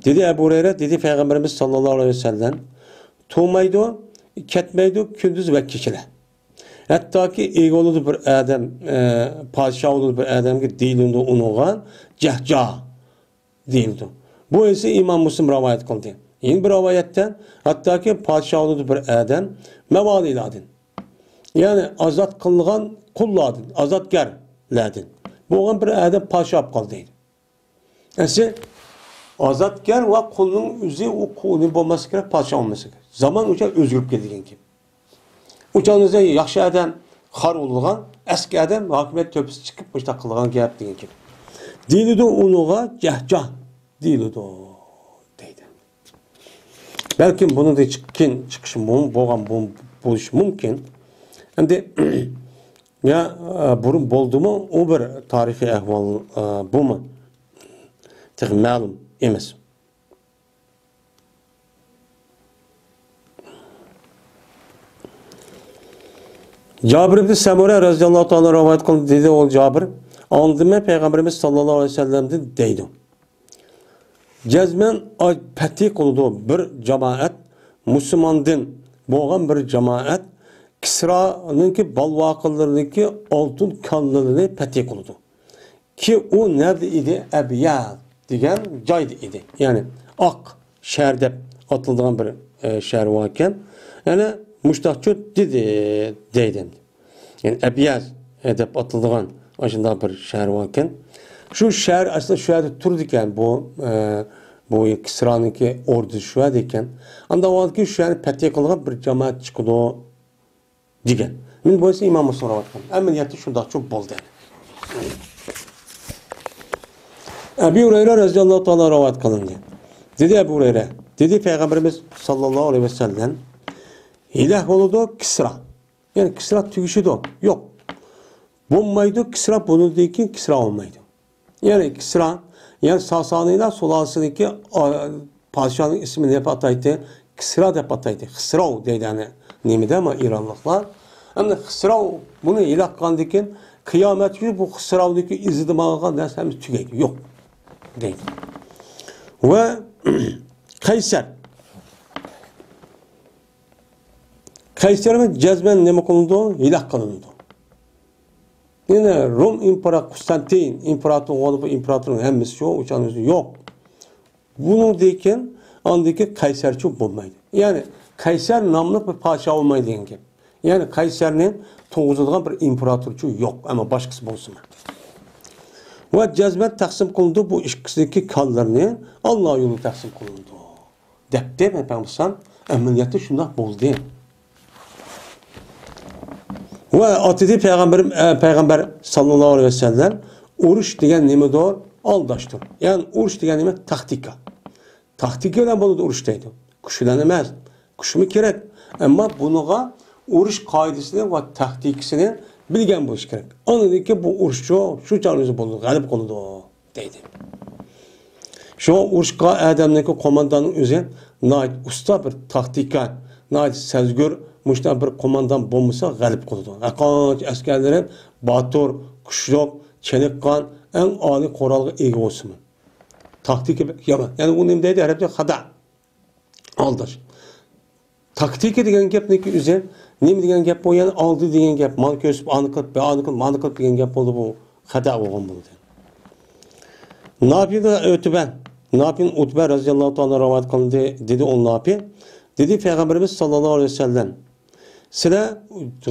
دېدى ئەبۇ ھۇرەيرە، دېدى پەيغەمبىرىمىز ساللاللاھۇ ئەلەيھى ۋەسەللەم، تۇرمايدۇ، كەتمەيدۇ كۈندۈز ۋە كېچىلەر. ھەتتاكى ئىگە بولىدۇ بىر ئادەم، ئە، پادىشاھ بولىدۇ بىر ئادەمگە دېيىلىدۇ ئۇنىڭغا جەھجا دېيىلىدۇ. بۇ ھەدىسنى ئىمام مۇسلىم رىۋايەت قىلدى. يەنە بىر رىۋايەتتە، ھەتتاكى پادىشاھ بولىدۇ بىر ئادەم مەۋالىلاردىن. يەنى ئازاد قىلىنغان قۇللاردىن، ئازادگەرلەردىن بولغان بىر ئادەم پادىشاھ بولۇپ قالدى دەيدۇ. ئەسلى ئازادگەر ۋە قۇلنىڭ ئۆزى ئۇ قۇلى بولماسلىقى كېرەك، پادىشاھ بولماسلىقى كېرەك. زامان ئۇچا ئۆزگىرىپ كەتكەن گەپ. ئۇچانىزدا ياخشى ئادەم خار بولىدىغان، ئەسكى ئادەم ھاكىمىيەت تۆپىسى چىقىپ مۇشۇنداق قىلغان گەپ دېگەن گەپ. دېيىلىدۇ ئۇنىڭغا جەھجاھ دېيىلىدۇ دەيدۇ. بەلكىم بۇنىڭدىن چىق-، كېيىن چىقىشى مۇم-، بولغان بۇ-، بولۇشى مۇمكىن. ئەمدى يا، ئە، بۇرۇن بولدىمۇ؟ ئۇ بىر تارىخىي ئەھۋال، ئە، بۇمۇ؟ تېخى مەلۇم ئەمەس. جابىر ئىبن سەمۇرە رەزىياللاھۇ تائالا رىۋايەت قىلدى، دېدى ئۇ جابىر، ئاڭلىدىم مەن پەيغەمبىرىمىز ساللاللاھۇ ئەلەيھى ۋەسەللەمدىن دەيدۇ. جەزمەن ئاي پەتھى قىلىدۇ بىر جامائەت مۇسۇلماندىن بولغان بىر جامائەت كىسرانىڭكى بالۋاقىلىرىنىڭكى ئالتۇن كانلىرىنى پەتھى قىلىدۇ. كى ئۇ نەدە ئىدى؟ ئەبيەز دېگەن جايدا ئىدى. يەنى ئاق شەھەر دەپ ئاتىلىدىغان بىر، ئە، شەھەر باركەن. يەنى مۇشتاقچۇ دېدى، دەيدۇ. يەنى ئەبيەز، ئە، دەپ ئاتىلىدىغان ئاشۇنداق بىر شەھەر باركەن. شۇ شەھەر ئەسلى شۇ يەردە تۇرىدىكەن. بۇ، ئە، بۇ كىسرانىڭكى ئوردىسى شۇ يەردە ئىكەن. ئاندىن ئاۋۋالكى شۇ يەرنى پەتھى قىلغان بىر جامائەت چىقىدۇ. دېگەن. مەن بولسا ئىمام مۇسلىم رىۋايەت قىلغان. ئەمەلىيەتتە شۇنداقچۇ بولدى. ئەبى ھۇرەيرە رەزىياللاھۇ تائالا رىۋايەت قىلىندى. دېدى ئەبۇ ھۇرەيرە، دېدى پەيغەمبىرىمىز ساللاللاھۇ ئەلەيھى ۋەسەللەم، ھىلاك بولىدۇ كىسرا. يەنى كىسرا تۈگىشىدۇ. يوق. بولمايدۇ كىسرا، بۇنىڭدىن كېيىن كىسرا بولمايدۇ. يەنى كىسرا، يەنى ساسانىيلار سۇلالىسىدىكى، ئا، پادىشاھنىڭ ئىسمىنى دەپ ئاتايتتى، كىسرا دەپ ئاتايتتى، خىسراۋ دەيدۇ، يەنى نېمىدە، ما ئىرانلىقلار. ئەمدى خىسراۋ بۇنى ھىلاك قىلغاندىن كېيىن، قىيامەت كۈنى بۇ خىسراۋدىكى ئىزىدا ماڭغان نەرسە ھەممىسى تۈگەيدۇ، يوق دەيدۇ. ۋە قەيسەر. قەيسەر جەزمەن نېمە قىلىنىدۇ؟ ھىلاك قىلىنىدۇ. يەنە روم ئىمپېراتورى قۇستانتىن ئىمپېراتور بولغان، بۇ ئىمپېراتورنىڭ ھەممىسى شۇ، ئۇچان ئۆزى يوق. بۇنىڭدىن كېيىن ئاندىكى قەيسەرچۇ بولمايدۇ. يەنى قەيسەر ناملىق بىر پادىشاھ بولمايدۇ دېگەن گەپ. يەنى قەيسەرنى تۇرغۇزىدىغان بىر ئىمپېراتورچۇ يوق، ئەمما باشقىسى بولسىمۇ. ۋە جەزمەن تەقسىم قىلىنىدۇ بۇ ئىككىسىنىڭكى كانلىرىنى، ئاللا يولىدا تەقسىم قىلىنىدۇ. دەپتۇ پەيغەمبەر ئەلەيھىسسالام، ئەمەلىيەتتە شۇنداق بولدى. ۋە ئاتىدى پەيغەمبىرىم، ئە، پەيغەمبەر ساللاللاھۇ ئەلەيھى ۋەسەللەم، ئۇرۇش دېگەن نېمىدۇر؟ ئالداشتۇر. يەنى ئۇرۇش دېگەن نېمە؟ تاكتىكا. تاكتىكا بىلەن بولىدۇ ئۇرۇش دەيدۇ. كۈچ بىلەن ئەمەس. كۈچمۇ كېرەك. ئەمما بۇنىڭغا ئۇرۇش قائىدىسىنى ۋە تاكتىكىسىنى بىلگەن بولۇش كېرەك. ئاندىن كېيىن بۇ ئۇرۇشچۇ شۇ چاغدا ئۆزى بولىدۇ، غەلىبە قىلىدۇ. دەيدۇ. شۇڭا ئۇرۇشقا ئادەمنىڭكى قومانداننىڭ ئۆزى ناھايىتى ئۇستا بىر تاكتىكا، ناھايىتى سەزگۈر، مۇشۇنداق بىر قوماندان بولمىسا غەلىبە قىلىدۇ. ھەرقانچە ئەسكەرلىرى باتۇر، كۈچلۈك، چېنىققان، ئەڭ ئالىي قورالغا ئىگە بولسىمۇ. تاكتىكا يامان. يەنى ئۇ نېمە دەيدۇ؟ ئەرەبچە خادا. ئالداش. تاكتىكا دېگەن گەپنىڭكى ئۆزى نېمە دېگەن گەپ بۇ؟ يەنى ئالدى دېگەن گەپ، مانا كۆرسىتىپ، ئانى قىلىپ، ئانى قىلىپ، مانا قىلىپ دېگەن گەپ بولدى، بۇ خاتا بولغان بولدى. ناپىدىن ئۆتۈبە، ناپىدىن ئۇتبە رەزىياللاھۇ تائالا رىۋايەت قىلدى، دېدى ئۇ ناپى، دېدى پەيغەمبىرىمىز ساللاللاھۇ ئەلەيھى ۋەسەللەم، سىلەر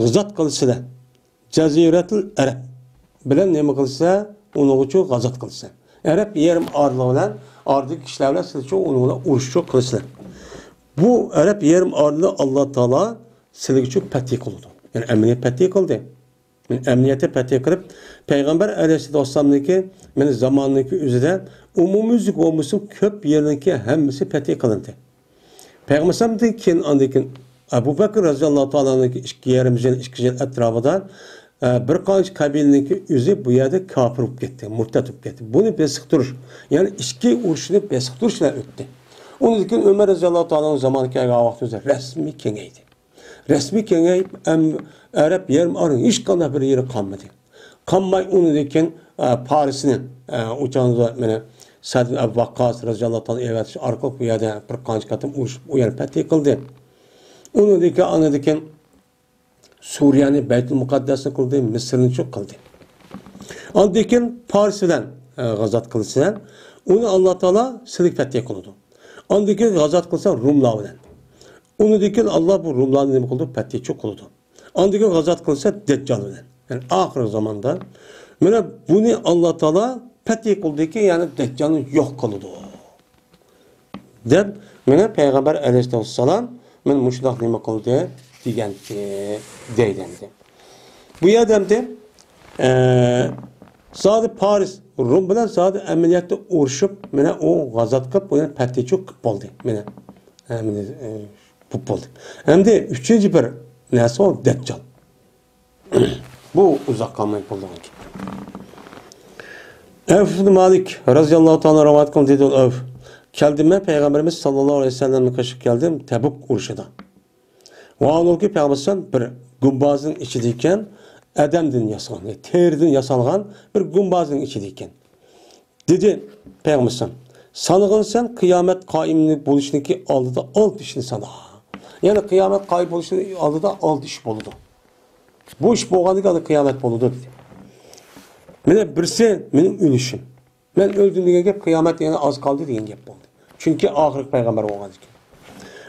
غىزات قىلىسىلەر. جەزىرەتۇل ئەرەب بىلەن نېمە قىلسا، ئۇنىڭغىچۇ غازات قىلسا. ئەرەب يېرىم ئارىلىقى بىلەن ئارىدىكى كىشىلەر بىلەن سىلىچۇ ئۇنىڭ بىلەن ئۇرۇشچۇ قىلسىلەر. بۇ ئەرەب يېرىم ئارىلىقى ئاللا تائالا سىلىگىچۇ پەتھى قىلىدۇ. يەنى ئەمەلىيەت پەتھى قىلدى. ئەمەلىيەتتە پەتھى قىلىپ، پەيغەمبەر ئەلەيھىسسالامنىڭكى مېنى زامانىنىڭكى ئۆزىدە ئومۇميۈزلۈك بولمىسۇن، كۆپ يېرىنىڭكى ھەممىسى پەتھى قىلىندى. پەيغەمبەرمىزدىن كېيىن، ئاندىن كېيىن ئەبۇ بەكىر رەزىياللاھۇ تائالا ئانھۇنىڭكى ئىككى يېرىم يىل، ئىككى يىل ئەتراپىدا، ئە، بىر قانچە قەبىلىنىڭكى ئۆزى بۇ يەردە كاپىر بولۇپ كەتتى، مۇرتەت بولۇپ كەتتى. بۇنى بېسىقتۇرۇش، يەنى ئىچكى ئۇرۇشنى بېسىقتۇرۇش بىلەن ئۆتتى. ئۇنىڭدىن كېيىن ئۆمەر رەزىياللاھۇ تائالانىڭ زامانى كەلگەن ۋاقتىمىزدا رەسمىي كېڭەيدى. رەسمىي كېڭەيىپ، ئەم-، ئەرەب يېرىم ئارىنىڭ ھېچقانداق بىر يېرى قالمىدى. قالماي ئۇنىڭدىن كېيىن، ئە، پارسنى، ئە، ئۇچاندا مانا سەئد ئىبن ئەبى ۋەققاس رەزىياللاھۇ تائالا ئەۋەتىش ئارقىلىق بۇ يەردە بىر قانچە قېتىم ئۇرۇشۇپ، ئۇ يەرنى پەتھى قىلدى. ئۇنىڭدىن كېيىن، ئاندىن كېيىن سۈرىيەنى، بەيتۇل مۇقەددەسنى قىلدى، مىسىرنىچۇ قىلدى. ئاندىن كېيىن پارس بىلەن، ئە، غازات قىلسا، ئۇنى ئاللا تائالا سىلىك پەتھى قىلىدۇ. ئاندىن كېيىن غازات قىلسا روملار بىلەن. ئۇنىڭدىن كېيىن ئاللا بۇ روملارنى نېمە قىلىدۇ؟ پەتھىچۇ قىلىدۇ. ئاندىن كېيىن غازات قىلسا دەججال بىلەن. يەنى ئاخىرقى زاماندا. مانا بۇنى ئاللا تائالا پەتھى قىلدىكى، يەنى دەججالنى يوق قىلىدۇ. دەپ، مانا پەيغەمبەر ئەلەيھىسسالام مانا مۇشۇنداق نېمە قىلدى دېگەنتى، دەيدۇ ئەمدى. بۇ يەردە ئەمدى، ئە، زادى پارس، روم بىلەن زادى ئەمەلىيەتتە ئۇرۇشۇپ، مانا ئۇ غازات قىلىپ، بۇ يەنى پەتھىچۇ قىلىپ بولدى. مانا، ئە، مانا، ئە، بولۇپ بولدى. ئەمدى ئۈچىنچى بىر نەرسە ئۇ دەججال. بۇ ئۇزاق قالماي بولىدىغان گەپ. ئەۋف ئىبن مالىك رەزىياللاھۇ تائالا رىۋايەت قىلدى، دېدى ئەۋف. كەلدىم مەن پەيغەمبىرىمىز ساللاللاھۇ ئەلەيھى ۋەسەللەمنىڭ قېشىغا كەلدىم، تەبۇك ئۇرۇشىدا. ۋاھالەنكى پەيغەمبەر بىر گۇمبازنىڭ ئىچىدە ئىكەن، ئادەمدىن ياسالغان، تېرىدىن ياسالغان بىر گۇمبازنىڭ ئىچىدە ئىكەن. دېدى پەيغەمبەر، سانىغىن سەن قىيامەت قائىم بولۇشنىڭكى ئالدىدا ئالتە ئىشنى سانا. يەنى قىيامەت قائىم بولۇشنىڭ ئالدىدا ئالتە ئىش بولىدۇ. بۇ ئىش بولغاندىن كېيىن قىيامەت بولىدۇ، دېدى. مانا بىرسى مېنىڭ ئۆلۈشۈم. مەن ئۆلدۈم دېگەن گەپ قىيامەت يەنە ئاز قالدى دېگەن گەپ بولدى. چۈنكى ئاخىرقى پەيغەمبەر بولغاندىكىن.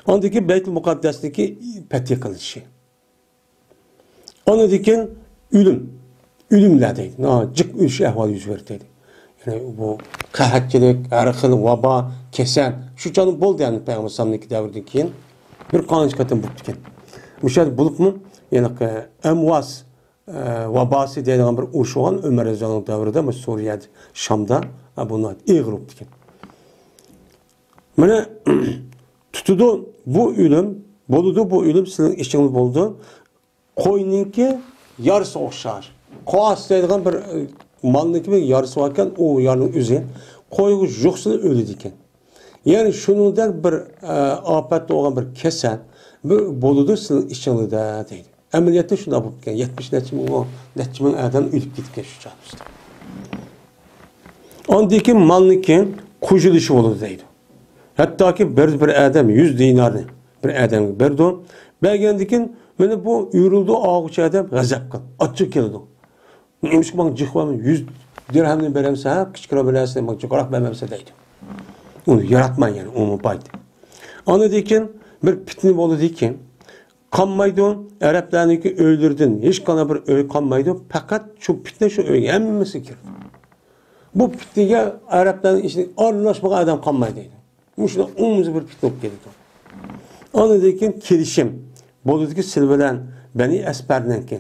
ئاندىن كېيىن بەيتۇل مۇقەددەسنىڭكى پەتھى قىلىنىشى. ئاندىن كېيىن ئۆلۈم. ئۆلۈملەر دەيدۇ. نا، جىق ئۆلۈش ئەھۋالى يۈز بەردى دەيدۇ. يەنى بۇ قەھەتچىلىك، ھەر خىل ۋابا، كېسەل. شۇ چاغدا بولدى يەنى پەيغەمبەر ئەلەيھىسسالامنىڭكى دەۋرىدىن كېيىن بىر قانچە قېتىم بوپتىكەن. مۇشۇ يەردە بولۇپمۇ، يەنى ئەمۋاس، ئە، ۋاباسى دەيدىغان بىر ئۇرۇش بولغان ئۆمەر رەزىياللاھۇ ئەنھۇ دەۋرىدە، مۇشۇ سۈرىيەدە، شامدا، ئە، بۇ ناھايىتى ئېغىر بوپتىكەن. مانا، تۇتىدۇ بۇ ئۆلۈم، بولىدۇ بۇ ئۆلۈم، سىلىنىڭ ئىچىڭىزدە بولىدۇ. قوينىڭكى يارىسىغا ئوخشاش. قوئاس دەيدىغان بىر، ئە، مالنىڭكى بىر يارىسى باركەن، ئۇ يارىنىڭ ئۆزى قويغا يۇقسىلا ئۆلىدىكەن. يەنى شۇنىڭدەك بىر، ئە، ئاپەتتە بولغان بىر كېسەل، بىر بولىدۇ سىلىنىڭ ئىچىڭلاردا دەيدۇ. ئەمەلىيەتتە شۇنداق بولۇپكەن. يەتمىش نەچچە مىڭ، نەچچە مىڭ ئادەم ئۆلۈپ كېتىپكەن شۇ چاغدا. ئاندىن كېيىن مالنىڭكى قوشۇلۇشى بولىدۇ دەيدۇ. ھەتتاكى بىر، بىر ئادەم يۈز دىنارنى بىر ئادەمگە بېرىدۇ. بەرگەندىن كېيىن مانا بۇ ئۆرۈلىدۇ، ئالغۇچى ئادەم غەزەپ قىلىپ، ئاچچىقى كېلىدۇ. نېمىشقا ماڭا جىق بەرمەي، يۈز دىرھەمنى بەرەمسەن، ھە، كىچىككىنە بىر نەرسىنى ماڭا جىقراق بەرمەمسەن دەيدۇ. ئۇنى ياراتماي يەنى، ئۇمۇ بايدى. ئاندىن كېيىن بىر پىتنە بولىدىكەن، قالمايدۇ، ئەرەبلەرنىڭكى ئۆيلىرىدىن ھېچقانداق بىر ئۆي قالمايدۇ، پەقەت شۇ پىتنە شۇ ئۆيگە ھەممىسى كىرىدۇ. بۇ پىتنىگە ئەرەبلەرنىڭ ئىچىدە ئارىلاشمىغان ئادەم قالمايدۇ دەيدۇ. مۇشۇنداق ئومۇميۈزلۈك بىر پىتنە بولۇپ كېتىدۇ. ئاندىن كېيىن كېلىشىم بولىدۇكى سىلەر بىلەن بەنى ئەسپەرنىڭكى،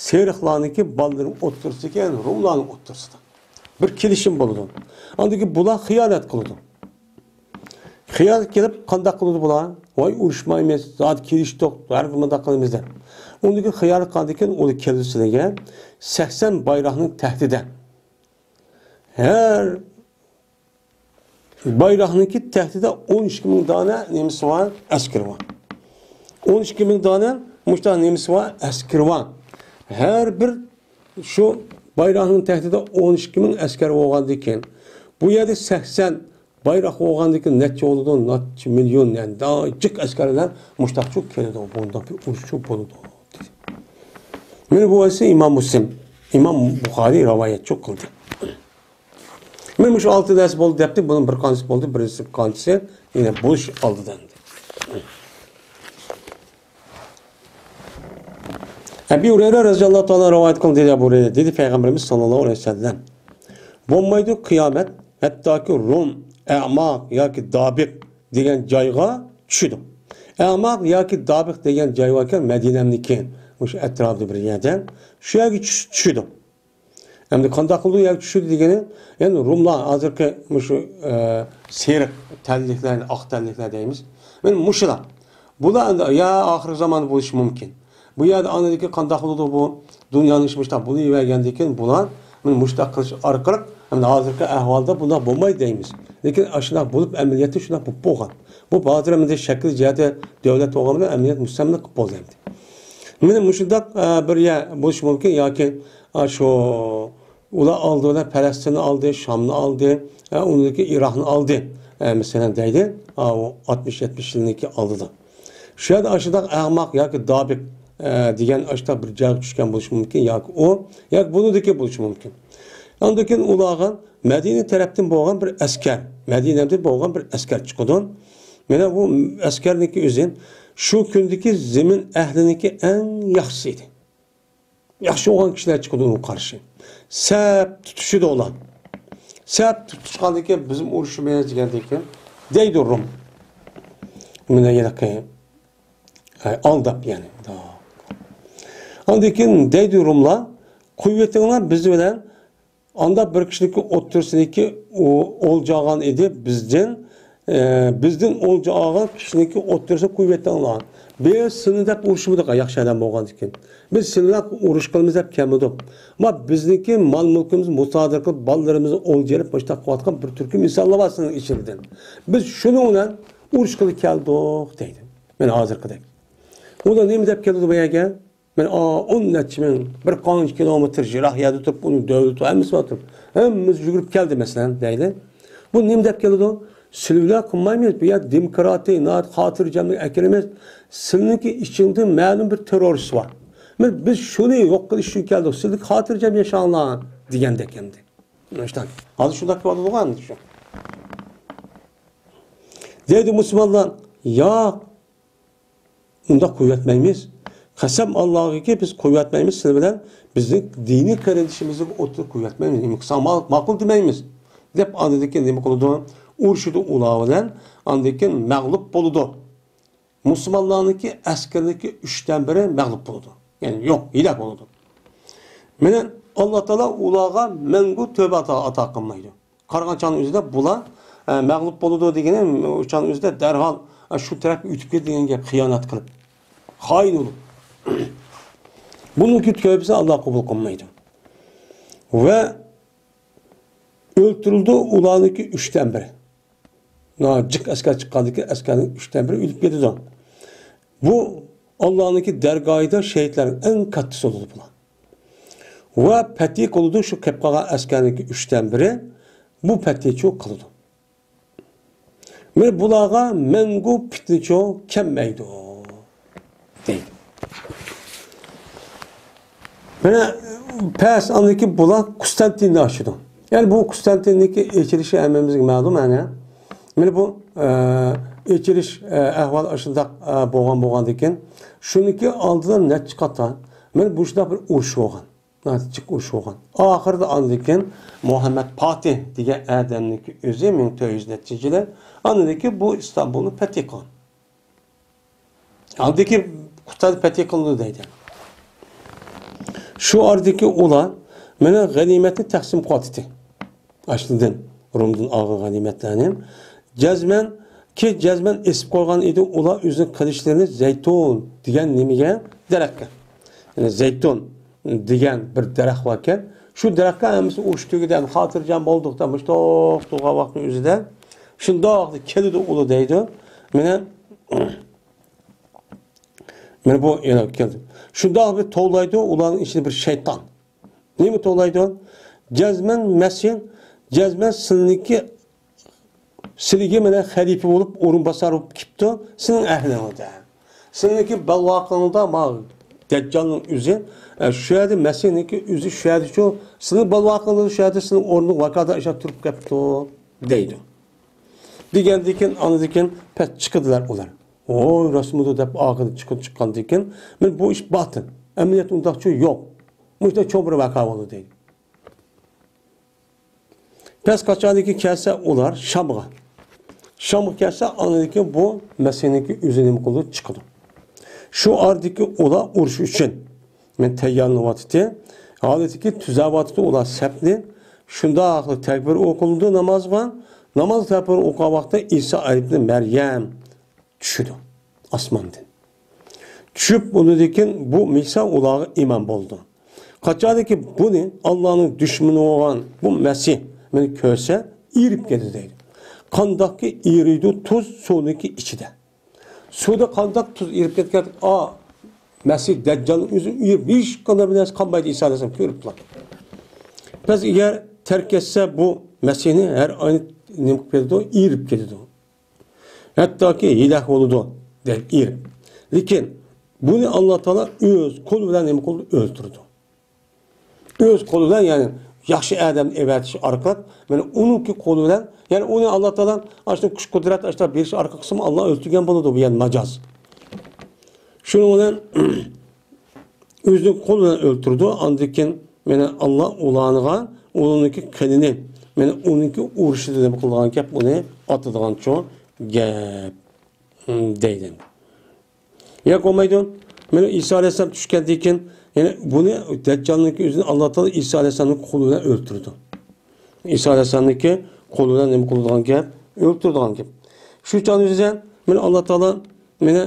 سېرىقلارنىڭكى بالىلىرىنىڭ ئوتتۇرىسىدا ئىكەن، روملارنىڭ ئوتتۇرىسىدا. بىر كېلىشىم بولىدۇ. ئاندىن كېيىن بۇلار خىيانەت قىلىدۇ. خىيانەت قىلىپ قانداق قىلىدۇ بۇلار؟ ۋاي ئۇرۇشمايمىز، زادى كېلىشتۇق، ھەر مۇنداق قىلىمىز دەپ. ئۇندىن كېيىن خىيانەت قىلغاندىن كېيىن ئۇنى كەلدى سىلىگە سەكسەن بايراقنىڭ تەھتىدە. ھەر بايراقنىڭكى تەھتىدە ئون ئىككى مىڭ دانە نېمىسى بار؟ ئەسكىرى بار. ئون ئىككى مىڭ دانە مۇشۇنداق نېمىسى بار؟ ئەسكىرى بار. ھەر بىر شۇ بايراقنىڭ تەھتىدە ئون ئىككى مىڭ ئەسكەر بولغاندىن كېيىن، بۇ يەردە سەكسەن، بايراق بولغاندىكىن نەچچە بولىدۇ، نەچچە مىليون، يەنى جىق ئەسكەرلەر مۇشتاقچۇ كېلىدۇ، بۇنداق بىر ئۇرۇشچۇ بولىدۇ، دېدى. مانا بۇ بولسا ئىمام مۇسلىم، ئىمام بۇخارىي رىۋايەتچۇ قىلدى. مانا مۇشۇ ئالتە نەرسە بولدى دەپتۇ، بۇنىڭ بىر قانچىسى بولدى، بىرىنچىسى قانچىسى يەنە بولۇش ئالدىدا ئەمدى. ئەبى ھۇرەيرە رەزىياللاھۇ تائالا رىۋايەت قىلدى، دېدى ئەبۇ ھۇرەيرە، دېدى پەيغەمبىرىمىز ساللاللاھۇ ئەلەيھى ۋەسەللەم، بولمايدۇ قىيامەت، ھەتتاكى روم، ئەماق ياكى دابىق دېگەن جايغا چۈشىدۇ. ئەماق ياكى دابىق دېگەن جاي باركەن مەدىنەمنىكى، مۇشۇ ئەتراپىدا بىر يەردە، شۇ يەرگە چۈش-، چۈشىدۇ. ئەمدى قانداق قىلىدۇ يەرگە چۈشىدۇ دېگىنى، يەنى روملار ھازىرقى مۇشۇ، ئە، سېرىق تەنلىكلەر، ئاق تەنلىكلەر دەيمىز. مانا مۇشۇلار. بۇلار ئەمدى، يا ئاخىرقى زامان بولۇشى مۇمكىن. بۇ يەردە ئاندىن كېيىن قانداق بولىدۇ بۇ؟ دۇنيانىڭ ئىشى مۇشۇنداق بولۇۋەرگەندىن كېيىن بۇلار مانا مۇشۇنداق قىلىش ئارقىلىق، ئەمدى ھازىرقى ئەھۋالدا بۇنداق بولمايدۇ دەيمىز. لېكىن ئاشۇنداق بولۇپ، ئەمەلىيەتتە شۇنداق بولۇپ بولغان. بۇ ھازىر ئەمدى شەكىل جەھەتتە دۆلەت بولغان بىلەن ئەمەلىيەت مۇستەملىك قىلىپ بولدى ئەمدى. مانا مۇشۇنداق، ئە، بىر يەر بولۇشى مۇمكىن ياكى ئاشۇ ئۇلار ئالدى بىلەن پەلەستىننى ئالدى، شامنى ئالدى، ئە، ئۇنىڭدىكى ئىراقنى ئالدى. ئە، مەسىلەن، دەيدۇ، ئا، ئۇ ئاتمىش يەتمىش يىلنىڭكى ئالدىدا. شۇ يەردە ئاشۇنداق ئەماق ياكى دابىق، ئە، دېگەن ئاشۇنداق بىر جايغا چۈشكەن بولۇشى مۇمكىن، ياكى ئۇ، ياكى بۇنىڭدىكى بولۇشى مۇمكىن. ئاندىن كېيىن ئۇلارغا مەدىنە تەرەپتىن بولغان بىر ئەسكەر، مەدىنەدىن بولغان بىر ئەسكەر چىقىدۇ. مانا بۇ ئەسكەرنىڭكى ئۆزى شۇ كۈندىكى زېمىن ئەھلىنىڭكى ئەڭ ياخشىسى ئىدى. ياخشى بولغان كىشىلەر چىقىدۇ ئۇنىڭغا قارشى. سەپ تۇتۇشىدۇ ئۇلار. سەپ تۇتۇشقاندىن كېيىن بىزمۇ ئۇرۇشىمىز دېگەندىن كېيىن دەيدۇ روم. مانا ھېلىقى، ئە، ئالداپ يەنى. ئاندىن كېيىن دەيدۇ روملار، قۇۋۋىتىڭلار بىز بىلەن ئاندا بىر كىشىنىڭكى ئوتتۇرىسىدىكى ئۇ ئولجا ئالغان ئىدى بىزدىن، ئە، بىزدىن ئولجا ئالغان كىشىنىڭكى ئوتتۇرىسىدا قۇۋۋەتلەنگەن. بىز سىلىنى دەپ ئۇرۇشمىدۇق، ياخشى ئادەم بولغاندىكىن. بىز سىلىنى دەپ ئۇرۇش قىلىمىز دەپ كەلمىدۇق. ما بىزنىڭكى مال-مۈلكىمىز مۇسادىرە قىلىپ، بالىلىرىمىزنى ئولجا ئېلىپ، مۇشۇنداق قىلىۋاتقان بىر تۈركۈم ئىنسانلار بار سىلىنىڭ ئىچىڭدىن. بىز شۇنىڭ بىلەن ئۇرۇش قىلىپ كەلدۇق، دەيدۇ. مانا ھازىرقىدەك. ئۇلار نېمە دەپ كەلدى بۇ يەرگە؟ مانا، ئا، ئون نەچچە مىڭ، بىر قانچە كىلومېتىر يىراق يەردە تۇرۇپ، ئۇنىڭ دۆلىتى ھەممىسى بار تۇرۇپ، ھەممىمىز يۈگۈرۈپ كەلدى، مەسىلەن، دەيلى. بۇ نېمە دەپ كېلىدۇ؟ سىلەر بىلەن قىلمايمىز، بۇ يەر دېموكراتىي، ناھايىتى خاتىرجەملىك ئەكېلىمىز. سىلىنىڭكى ئىچىڭدە مەلۇم بىر تېررورىست بار. مانا بىز شۇنى يوق قىلىش ئۈچۈن كەلدۇق. سىلەر خاتىرجەم ياشاڭلار، دېگەندەك ئەمدى. ئىشتان. ھازىر شۇنداق بولىدىغۇ ئەمدى شۇ. دەيدۇ مۇسۇلمانلار، ياق. ئۇنداق قويۇۋەتمەيمىز. قەسەم ئاللاغىكى، بىز قويۇۋەتمەيمىز سىلەر بىلەن، بىزنىڭ دىنىي قېرىندىشىمىزنى ئوتتۇرىغا قويۇۋەتمەيمىز. نېمە قىلساڭ ما-، ماقۇل دېمەيمىز. دەپ ئاندىن كېيىن نېمە قىلىدۇ؟ ئۇرۇشىدۇ ئۇلار بىلەن، ئاندىن كېيىن مەغلۇپ بولىدۇ. مۇسۇلمانلارنىڭكى ئەسكىرىنىڭكى ئۈچتىن بىرى مەغلۇپ بولىدۇ. يەنى يوق، ھېلاك بولىدۇ. مانا ئاللا تائالا ئۇلارغا مەڭگۈ تۆبە ئاتا، ئاتا قىلمايدۇ. قارىغان چاغنىڭ ئۆزىدە بۇلار، ئە، مەغلۇپ بولىدۇ دېگىنى، ئۇ چاغنىڭ ئۆزىدە دەرھال، ئە، شۇ تەرەپكە ئۆتۈپ كېتىدۇ دېگەن گەپ، خىيانەت قىلىپ. خائىن بولۇپ. بۇنىڭكى تۆبىسىنى ئاللا قوبۇل قىلمايدۇ. ۋە ئۆلتۈرۈلىدۇ ئۇلارنىڭكى ئۈچتىن بىرى. نا، جىق ئەسكەر چىققاندىكى ئەسكەرنىڭ ئۈچتىن بىرى ئۆلۈپ كېتىدۇ. بۇ ئاللانىڭكى دەرگاھىدا شېھىتلەرنىڭ ئەڭ كاتتىسى بولىدۇ بۇلار. ۋە پەتھى قىلىدۇ شۇ كەپ قالغان ئەسكەرنىڭكى ئۈچتىن بىرى. بۇ پەتھىچۇ قىلىدۇ. مانا بۇلارغا مەڭگۈ پىتنىچۇ كەلمەيدۇ، دەيدۇ. مانا پەس ئاندىكى بۇلار قۇستانتىننى ئاچىدۇ. يەنى بۇ قۇستانتىننىڭكى ئېچىلىشى ھەممىمىزگە مەلۇم، مانا. مانا بۇ، ئە، ئېچىلىش، ئە، ئەھۋال ئاشۇنداق، ئە، بولغان بولغاندىكىن، شۇنىڭكى ئالدىدا نەچچە قاتار، مانا بۇ شۇنداق بىر ئۇرۇش بولغان. ناھايىتى جىق ئۇرۇش بولغان. ئاخىرىدا ئاندىن كېيىن مۇھەممەد پاتىھ دېگەن ئادەمنىڭكى ئۆزى مىڭ تۆت يۈز نەچچىنچى يىلى ئاندىن كېيىن بۇ ئىستانبۇلنى پەتھى قىلغان. ئاندىن كېيىن قۇتادى پەتھى قىلىندى دەيدۇ. شۇ ئارىدىكى ئۇلار مانا غەنىيمەتنى تەقسىم قىلىۋاتىدۇ. ئاشلىدىن، رومدىن ئالغان غەنىيمەتلەرنى جەزمەن، كى جەزمەن ئېسىپ قويغان ئىدى ئۇلار ئۆزىنىڭ قىلىچلىرىنى زەيتۇن دېگەن نېمىگە، دەرەخكە. يەنى زەيتۇن دېگەن بىر دەرەخ باركەن. شۇ دەرەخكە ھەممىسى ئۇرۇش تۈگىدى، ھەم خاتىرجەم بولدۇق دەپ، مۇشۇنداق تۇرغان ۋاقىتنىڭ ئۆزىدە شۇنداق كېلىدۇ ئۇلار دەيدۇ. مانا، مانا بۇ يەنە كەلدى. شۇنداق بىر توۋلايدۇ ئۇلارنىڭ ئىچىدە بىر شەيتان. نېمە توۋلايدۇ؟ جەزمەن مەسىھ، جەزمەن سىلىنىڭكى سىلىگە مانا خەلىپە بولۇپ، ئورۇنباسار بولۇپ كېپتۇ، سېنىڭ ئەھلىڭدە. سېنىڭكى بەلباغىڭدا ما دەججالنىڭ ئۆزى، ئە، شۇ يەردە مەسىھنىڭكى ئۆزى شۇ يەردىچۇ، سېنىڭ بەلباغىڭدا شۇ يەردە سېنىڭ ئورنۇڭ ۋاكالىتەن ئاشۇ تۇرۇپ كەپتۇ، دەيدۇ. دېگەندىكىن، ئاندىن كېيىن پەس چىقىدىلار ئۇلار. ۋوي، راستمىدۇ دەپ ئاخىرىدا چىقىپ چىققاندىن كېيىن، مەن بۇ ئىش باتىل. ئەمەلىيەتتە ئۇنداقچۇ يوق. مۇشۇنداق چوڭ بىر ۋەقە بولدى دەيدۇ. پەس قاچاندىكى كەلسە ئۇلار شامغا. شامغا كەلسە، ئاندىن كېيىن بۇ مەسىھنىڭكى ئۆزى نېمە قىلىدۇ؟ چىقىدۇ. شۇ ئارىدىكى ئۇلار ئۇرۇش ئۈچۈن مەن تەييارلىنىۋاتىتتى. ھالىتىكى تۈزەۋاتىتتى ئۇلار سەپنى. شۇنداقلا تەكبىر ئوقۇلىدۇ نامازغا. ناماز تەكبىر ئوقۇغان ۋاقىتتا ئىسا ئىبنى مەريەم چۈشىدۇ ئاسماندىن. چۈشۈپ، ئۇنىڭدىن كېيىن بۇ مىسا ئۇلارغا ئىمام بولىدۇ. قاچانكى بۇنى ئاللانىڭ دۈشمىنى بولغان بۇ مەسىھ مېنى كۆرسە، ئېرىپ كېتىدۇ دەيدۇ. قانداقكى ئېرىيدۇ تۇز سۇنىڭكى ئىچىدە. سۇدا قانداق تۇز ئېرىپ كەتكەن، ئا، مەسىھ دەججالنىڭ ئۆزى ئېرىپ، ھېچقانداق بىر نەرسە قالمايدۇ، ئىسا ئەلەيھىسسالام كۆرۈپلا. بەس ئەگەر تەرك ئەتسە بۇ مەسىھنى ھەر ئاينى نېمە قىلىپ كېتىدۇ، ئېرىپ كېتىدۇ. ھەتتاكى ھېلەك بولىدۇ دەپ ئېرىپ. لېكىن بۇنى ئاللا تائالا ئۆز قولى بىلەن نېمە قىلىدۇ؟ ئۆلتۈرىدۇ. ئۆز قولى بىلەن، يەنى ياخشى ئادەمنى ئەۋەتىش ئارقىلىق، مانا ئۇنىڭكى قولى بىلەن، يەنى ئۇنى ئاللا تائالا ئاشۇ كۈچ قۇدرەت ئاشۇ بېرىش ئارقىلىق قىلسىمۇ ئاللا ئۆلتۈرگەن بولىدۇ، بۇ يەنى ماجاز. شۇنىڭ بىلەن ئۆزىنىڭ قولى بىلەن ئۆلتۈرىدۇ. ئاندىن كېيىن مانا ئاللا ئۇلارغا ئۇنىڭكى قېنىنى، مانا ئۇنىڭكى ئۇرۇشىدا نېمە قىلىدىغان گەپ، ئۇنى ئاتىدىغانچۇ گەپ، ھىم، دەيدۇ. ياق، بولمايدۇ. مانا ئىسا ئەلەيھىسسالام چۈشكەندىن كېيىن، يەنى بۇنى دەججالنىڭكى ئۆزىنى ئاللا تائالا ئىسا ئەلەيھىسسالامنىڭ قولى بىلەن ئۆلتۈرىدۇ. ئىسا ئەلەيھىسسالامنىڭكى قولى بىلەن نېمە قىلىدىغان گەپ؟ ئۆلتۈرىدىغان گەپ. شۇ چاغدا بىزدە مانا ئاللا تائالا مانا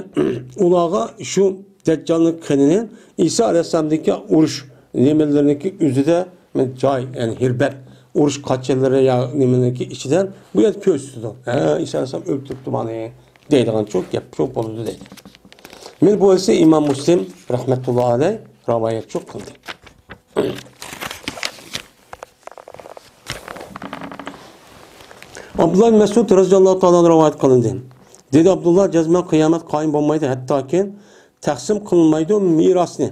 ئۇلارغا شۇ دەججالنىڭ قېنىنى ئىسا ئەلەيھىسسالامدىكى ئۇرۇش نېمىلىرىنىڭكى ئۆزىدە، مانا جاي، يەنى ھېربەت، ئۇرۇش قاچىلىرى يا نېمىنىڭكى ئىچىدە بۇ يەردە كۆرسىتىدۇ. ھە، ئىسا ئەلەيھىسسالام ئۆلتۈرۈپتۇ مانى دەيدىغان چوق گەپ، چوق بولىدۇ دەيدۇ. مانا بۇ ھەدىسنى ئىمام مۇسلىم رەھمەتۇللا ئەلەيھ رىۋايەت چوق قىلدى. ئابدۇللا ئىبن مەسئۇد رەزىياللاھۇ تائالا ئەنھۇ رىۋايەت قىلىندى. دېدى ئابدۇللا، جەزمەن قىيامەت قايىم بولمايدۇ، ھەتتاكى تەقسىم قىلىنمايدۇ مىراسنى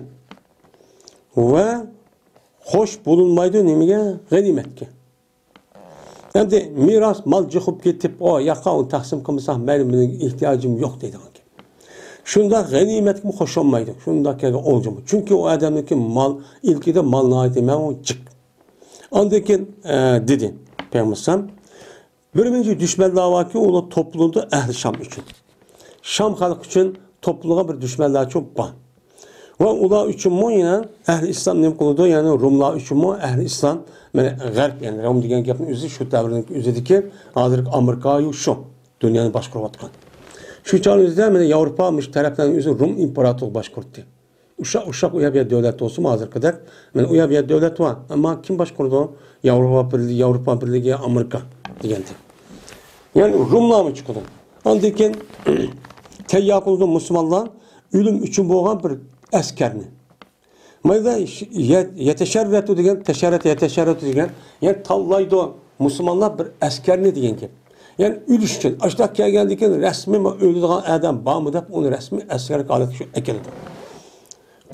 ۋە خوش بولۇنمايدۇ نېمىگە؟ غەنىيمەتكە. ئەمدى مىراس مال جىق بولۇپ كېتىپ، ئۇ ياققا ئۇنى تەقسىم قىلمىساق مەيلى، مېنىڭ ئېھتىياجىم يوق دەيدىغان گەپ. شۇنداق غەنىيمەتكىمۇ قوشۇلمايدۇ. شۇنداق كەلگەن ئولجىمۇ. چۈنكى ئۇ ئادەمنىڭكى مال ئىلكىدە مال ناھايىتى مەۋۇ جىق. ئاندىن كېيىن، ئە، دېدى پەيغەمبەر ئەلەيھىسسالام، بىر مىنچە دۈشمەنلەر باركى، ئۇلار توپلىنىدۇ ئەھلى شام ئۈچۈن. شام خەلقى ئۈچۈن توپلىغان بىر دۈشمەنلەرچۇ بار. ۋە ئۇلار ئۈچۈنمۇ يەنە ئەھلى ئىسلام نېمە قىلىدۇ؟ يەنى روملار ئۈچۈنمۇ ئەھلى ئىسلام، مانا غەرب، يەنى روم دېگەن گەپنىڭ ئۆزى شۇ دەۋرنىڭ ئۆزىدىكى ھازىرقى ئامېرىكا شۇ دۇنيانى باشقۇرۇۋاتقان. شۇ چاغنىڭ ئۆزىدە مانا ياۋروپا مۇشۇ تەرەپلەرنىڭ ئۆزى روم ئىمپېراتورلۇقى باشقۇردى. ئۇششاق، ئۇششاق ئۇ يەر بۇ يەر دۆلەت بولسىمۇ ھازىرقىدەك، مانا ئۇ يەر بۇ يەر دۆلەت بار. ئەمما كىم باشقۇرىدۇ؟ ياۋروپا بىرلىكى، ياۋروپا بىرلىكى، ئامېرىكا دېگەندەك. يەنى روملارمۇ چىقىدۇ. ئاندىن كېيىن تەييار قىلىدۇ مۇسۇلمانلار ئۆلۈم ئۈچۈن بولغان بىر ئەسكەرنى. مانا يەتەشەررەتۇ دېگەن، تەشەررەت، يەتەشەررەتۇ دېگەن، يەنى تاللايدۇ مۇسۇلمانلار بىر ئەسكەرنى دېگەن گەپ. يەنى ئۆلۈش ئۈچۈن، ئاشۇنداق كەلگەندىن كېيىن رەسمىي ئۆلىدىغان ئادەم بارمۇ دەپ ئۇنى رەسمىي ئەسكەرلىك ھالەتكە شۇ ئەكېلىدۇ.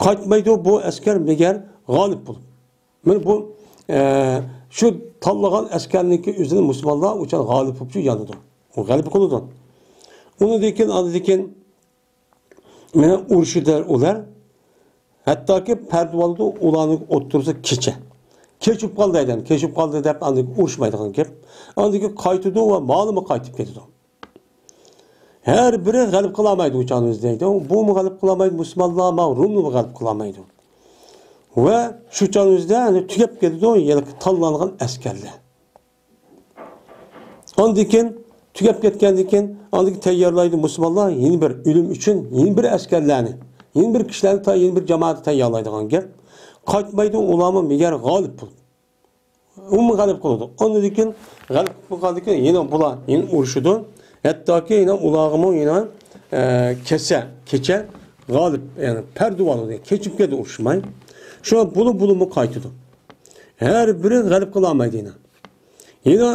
قايتمايدۇ بۇ ئەسكەر مەگەر غالىب بولۇپ. مانا بۇ، ئە، شۇ تاللىغان ئەسكەرنىڭكى ئۆزىنى مۇسۇلمانلار ئۇچان غالىب بولۇپ يانىدۇ. ئۇ غەلىبە قىلىدۇ. ئۇنىڭدىن كېيىن، ئاندىن كېيىن مانا ئۇرۇشىدۇ ئۇلار. ھەتتاكى پەردە بولىدۇ، ئۇلارنىڭ ئوتتۇرىسى كېچە. كەچ بولۇپ قالدى دەيدۇ. كەچ بولۇپ قالدى دەپ ئاندىن كېيىن ئۇرۇشمايدىغان گەپ. ئاندىن كېيىن قايتىدۇ ۋە مالىمۇ قايتىپ كېتىدۇ. ھەر بىرى غەلىبە قىلالمايدۇ ئۇ چاغدا دەيدۇ. بۇمۇ غەلىبە قىلالمايدۇ، مۇسۇلمانلار، ما رومنىمۇ غەلىبە قىلالمايدۇ. ۋە شۇ چاغدا ئەنە تۈگەپ كېتىدۇ، يەنە تاللانغان ئەسكەرلەر. ئاندىن كېيىن تۈگەپ كەتكەندىن كېيىن، ئاندىن كېيىن تەييارلايدۇ مۇسۇلمانلار يەنە بىر ئۆلۈم ئۈچۈن يەنە بىر ئەسكەرلەرنى، يەنە بىر كىشىلەرنى تا-، يەنە بىر جامائەتنى تەييارلايدىغان گەپ. قايتمايدۇ ئۇلارمۇ مەگەر غالىب بولۇپ. ئۇمۇ غەلىبە قىلىدۇ. ئاندىن كېيىن غەلىبە قىلغاندىن كېيىن يەنە بۇلار يەنە ئۇرۇشىدۇ. ھەتتاكى يەنە ئۇلارغىمۇ يەنە، ئە، كەچە، كېچە غالىب، يەنى پەردە بولىدۇ. كېچىپ كېتىدۇ ئۇرۇشماي. شۇ بۇلۇ، بۇلۇمۇ قايتىدۇ. ھەر بىرى غەلىبە قىلالمايدۇ يەنە. يەنە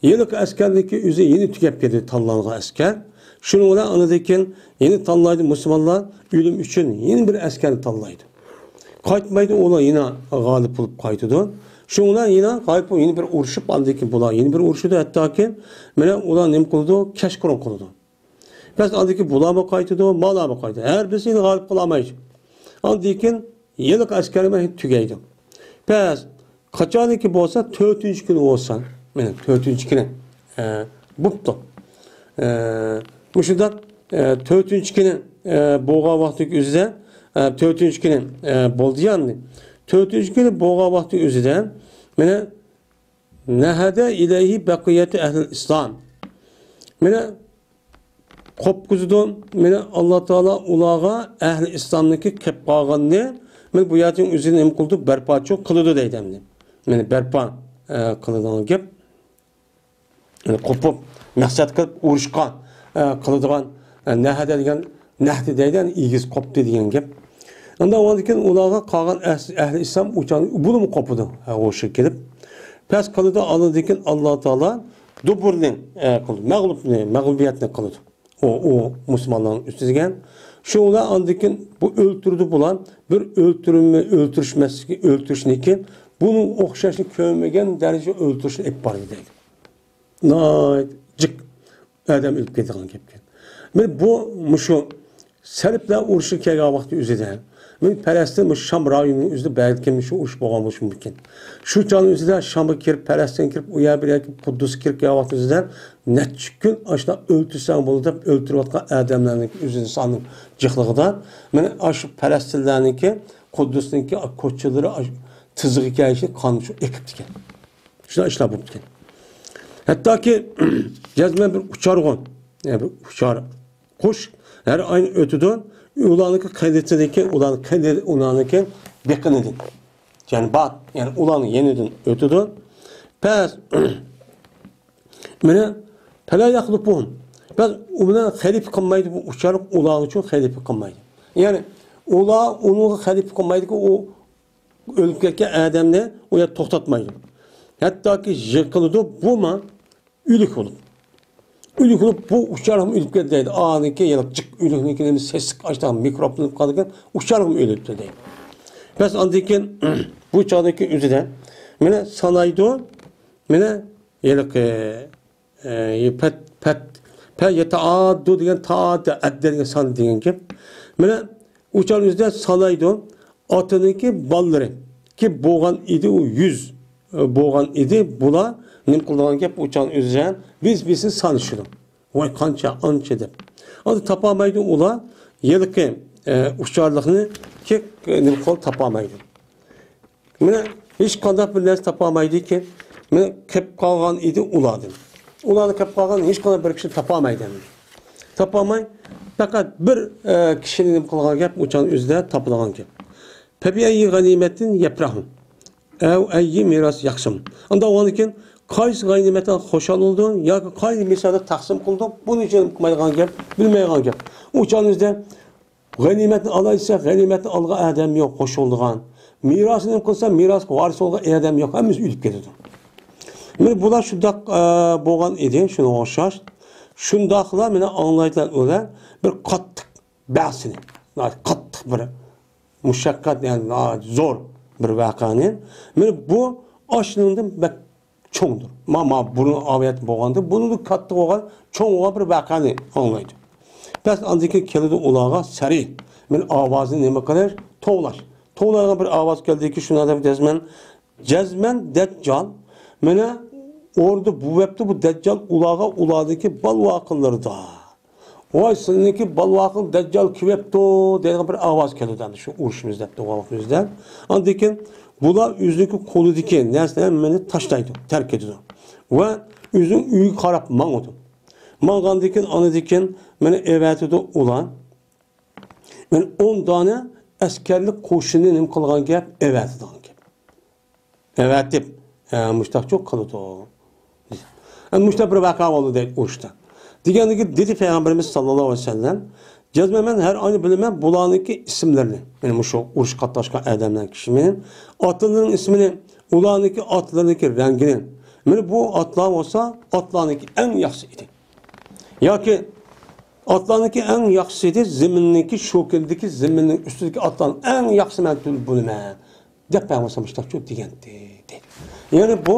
ھېلىقى ئەسكەرنىڭكى ئۆزى يەنە تۈگەپ كەتتى، تاللانغان ئەسكەر. شۇنىڭ بىلەن ئاندىن كېيىن يەنە تاللايدۇ، مۇسۇلمانلار ئۆلۈم ئۈچۈن يەنە بىر ئەسكەرنى تاللايدۇ. قايتمايدۇ، ئۇلار يەنە غالىب بولۇپ قايتىدۇ. شۇنىڭ بىلەن يەنە غالىب بولۇپ يەنە بىر ئۇرۇشۇپ، ئاندىن كېيىن بۇلار يەنە بىر ئۇرۇشىدۇ، ھەتتاكى مانا ئۇلار نېمە قىلىدۇ، كەچقۇرۇن قىلىدۇ. بەس ئاندىن كېيىن بۇلارمۇ قايتىدۇ، مالارمۇ قايتىدۇ. ھەر بىرسى يەنە غالىب قىلالمايدۇ. ئاندىن كېيىن ھېلىقى ئەسكەرمۇ تۈگەيدۇ. بەس قاچانكى بولسا تۆتىنچى كۈنى بولسا، مانا تۆتىنچى كۈنى، ئە، بوپتۇ. ئە، مۇشۇنداق، ئە، تۆتىنچى كۈنى، ئە، بولغان ۋاقتىدىكى ئۆزىدە، ئە، تۆتىنچى كۈنى، ئە، بولدى يا ئەمدى. تۆتىنچى كۈنى بولغان ۋاقتىدىكى ئۆزىدە، مانا، نەھەدە ئىلەيھى بەقىيەتۇ ئەھلىل ئىسلام. مانا، قوپقۇزىدۇ. مانا، ئاللا تائالا ئۇلارغا ئەھلى ئىسلامنىڭكى كەپ قالغىنىنى، مانا، بۇ يەردىن ئۆزىنى نېمە قىلىدۇ؟ بەرپاچۇ قىلىدۇ دەيدۇ ئەمدى. مانا، بەرپا، ئە، قىلىدىغان گەپ. يەنى قوپۇپ، مەقسەت قىلىپ ئۇرۇشقا، ئە، قىلىدىغان، ئە، نەھەدە دېگەن نەھدى دەيدۇ، يەنى ئېگىز قوپتى دېگەن گەپ. ئاندا ئۇنىڭدىن كېيىن ئۇلارغا قالغان ئەس-، ئەھلى ئىسلام ئۇچان بۇلىمۇ قوپىدۇ، ھە، ھوشىغا كېلىپ. پەس قىلىدۇ، ئاندىن كېيىن ئاللا تائالا دۇبۇرنى، ئە، قىلىدۇ، مەغلۇپنى، مەغلۇبىيەتنى قىلىدۇ. ئۇ، ئۇ مۇسۇلمانلارنىڭ ئۈستىگە. شۇ بىلەن ئاندىن كېيىن بۇ ئۆلتۈردى بۇلار. بىر ئۆلتۈرمە-، ئۆلتۈرۈشمەسلىكى، ئۆلتۈرۈشنىكى بۇنىڭ ئوخشاشنى كۆرمىگەن دەرىجىدە ئۆلتۈرۈشنى ئېلىپ باردى دەيدۇ. ناھايىتى جىق ئادەم ئۆلۈپ كېتىدىغان گەپكەن. مانا بۇ مۇشۇ سەلىپلەر ئۇرۇشىغا كەلگەن ۋاقتى ئۆزىدە، مانا پەلەستىن مۇشۇ شام رايونىنىڭ ئۆزىدە بەلكىم شۇ ئۇرۇش بولغان بولۇشى مۇمكىن. شۇ چاغنىڭ ئۆزىدە شامغا كىرىپ، پەلەستىنگە كىرىپ، ئۇ يەر بىر يەرگە قۇددۇسقا كىرىپ كەلگەن ۋاقتى ئۆزىدە نەچچە كۈن ئاشۇنداق ئۆلتۈرسەڭ بولىدۇ دەپ ئۆلتۈرۈۋاتقان ئادەملەرنىڭ ئۆزىنىڭ سانىنىڭ جىقلىقىدا، مانا ئاشۇ پەلەستىنلەرنىڭكى، قۇددۇسنىڭكى كوچىلىرى ئاشۇ تىزىغا كېلىشى قان شۇ ئېقىپتىكەن. شۇنداق ئىشلار بوپتىكەن. ھەتتاكى جەزمەن بىر ئۇچارغۇ، يەنى بىر ئۇچار قۇش ھەر ئاينى ئۆتىدۇ. ئۇلارنىڭكى قېنىتىدىكى، ئۇلارنىڭ قېنى-، ئۇلارنىڭكى بېقىنىدىن. يەنى بار، يەنى ئۇلارنىڭ يېنىدىن ئۆتىدۇ. پەس، مانا، پەلا يەخلۇپۇھۇم. پەس ئۇ بىلەن خەلىپە قىلمايدۇ، بۇ ئۇچار ئۇلار ئۈچۈن خەلىپە قىلمايدۇ. يەنى ئۇلار ئۇنىڭغا خەلىپە قىلمايدۇكى، ئۇ ئۆلۈپ كەتكەن ئادەمنى ئۇ يەردە توختاتمايدۇ. ھەتتاكى يىقىلىدۇ، بۇمۇ ئۆلۈك بولۇپ. ئۆلۈك بولۇپ، بۇ ئۇچارغىمۇ ئۆلۈپ كەتتى دەيدۇ. ئانىكى ياق جىق ئۆلۈكنىڭكى نېمە سېسىق ئاشتاق مىكروبلىنىپ قالىدىكەن، ئۇچارغىمۇ ئۆلۈپتۇ دەيدۇ. بەس ئاندىن كېيىن بۇ چاغدىكى ئۆزىدە مانا سانايدۇ، مانا ھېلىقى ئە، پەت، پەت، پە يەتەئاددۇ دېگەن تائاددە، ئەددە دېگەن سان دېگەن گەپ. مانا ئۇ چاغنىڭ ئۆزىدە سانايدۇ. ئاتىنىڭكى بالىلىرى كى بولغان ئىدى، ئۇ يۈز، ئە، بولغان ئىدى. بۇلار نېمە قىلىدىغان گەپ؟ ئۇ چاغنىڭ ئۆزىدە بىز بىزنى سانىشىدۇ. ۋاي قانچە، ئانچە دەپ. ئاندىن تاپالمايدۇ ئۇلار ھېلىقى، ئە، ئۇچارلىقنى كى، نېمە قىلىپ تاپالمايدۇ. مانا ھېچقانداق بىر نەرسە تاپالمايدىكى، مانا كەپ قالغان ئىدى ئۇلاردىن. ئۇلاردىن كەپ قالغان ھېچقانداق بىر كىشى تاپالمايدۇ ئەمدى. تاپالماي، پەقەت بىر، ئە، كىشىنى نېمە قىلغان گەپ، ئۇچان ئۆزىدە تاپىدىغان گەپ. فەبىئەييى غەنىيمەتىن يەپرەھۇن. ئەۋ ئەييى مىراس يەخشىم. ئاندا ئۇنىڭدىن كېيىن قايسى غەنىيمەتتىن خۇشال بولىدۇ ياكى قايسى مىسالدا تەقسىم قىلىدۇ، بۇنى ھېچ نېمە قىلمايدىغان گەپ، بىلمەيدىغان گەپ. ئۇچان ئۆزىدە غەنىيمەتنى ئالاي دېسە، غەنىيمەتنى ئالغان ئادەم يوق، خوش بولىدىغان. مىراسنى نېمە قىلسا، مىراسقا ۋارىس بولغان ئادەم يوق، ھەممىسى ئۆلۈپ كېتىدۇ. مانا بۇلار شۇنداق، ئە، بولغان ئىدى، شۇنىڭغا ئوخشاش. شۇنداقلا مانا ئاڭلايدىغان ئۇلار بىر قاتتىق بەھسنى، قاتتىق بىر مۇشەققەت، يەنى ناھايىتى زور بىر ۋەقەنى. مانا بۇ ئاشۇنىڭدىن بەك چوڭدۇر. ما، ما، بۇرۇن ئاۋېت بولغاندا، بۇنىڭدىن كاتتا بولغان، چوڭ بولغان بىر ۋەقەنى ئاڭلايدۇ. بەس ئاندىن كېيىن كېلىدۇ ئۇلارغا سەرى. مانا ئاۋازنى نېمە قىلىش؟ توۋلاش. توۋلايدىغان بىر ئاۋاز كەلدىكى، شۇنى دەپ جەزمەن، جەزمەن دەججال. مانا ئوردا بۇ ۋەپتە بۇ دەججال ئۇلارغا، ئۇلاردىكى بالىۋاقىلىرىدا. ۋاي، سېنىڭكى بالىۋاقىڭ دەججال كېلىۋەپتۇ دەيدىغان بىر ئاۋاز كېلىدۇ ئەمدى شۇ ئۇرۇشىمىز دەپ تۇرغان ۋاقتىمىزدا. ئاندىن كېيىن بۇلار ئۆزىنىڭكى قولىدىكى نەرسىلەرنى ھەممىنى تاشلايدۇ، تەرك ئېتىدۇ. ۋە ئۆزىنىڭ ئۆيىگە قاراپ ماڭىدۇ. ماڭغاندىن كېيىن، ئاندىن كېيىن مانا ئەۋەتىدۇ ئۇلار. مانا ئون دانە ئەسكەرلىك قوشۇننى نېمە قىلغان گەپ؟ ئەۋەتىدىغان گەپ. ئەۋەتىپ، ئە، مۇشتاقچۇ قىلىدۇ. ئە، مۇشتاق بىر ۋەقە بولدى دەيدۇ ئۇرۇشتا. دېگەندىكى دېدى پەيغەمبىرىمىز ساللاللاھۇ ئەلەيھى ۋەسەللەم، جەزمەن مەن ھەر ئاينى بىلىمەن بۇلارنىڭكى ئىسىملىرىنى. يەنى مۇشۇ ئۇرۇش قاتناشقان ئادەملەرنىڭ كىشىمنى، ئاتىلىرىنىڭ ئىسمىنى، ئۇلارنىڭكى ئاتلىرىنىڭكى رەڭگىنى، مانا بۇ ئاتلار بولسا، ئاتلارنىڭكى ئەڭ ياخشىسى ئىدى. ياكى ئاتلارنىڭكى ئەڭ ياخشىسى ئىدى، زېمىننىڭكى، شۇ كۈندىكى زېمىننىڭ ئۈستىدىكى ئاتلارنىڭ ئەڭ ياخشىسى مەن تۇتۇپ بولىمەن، دەپ پەيغەمبەر مۇشۇنداقچۇ دېگەنتى، دەيدۇ. يەنى بۇ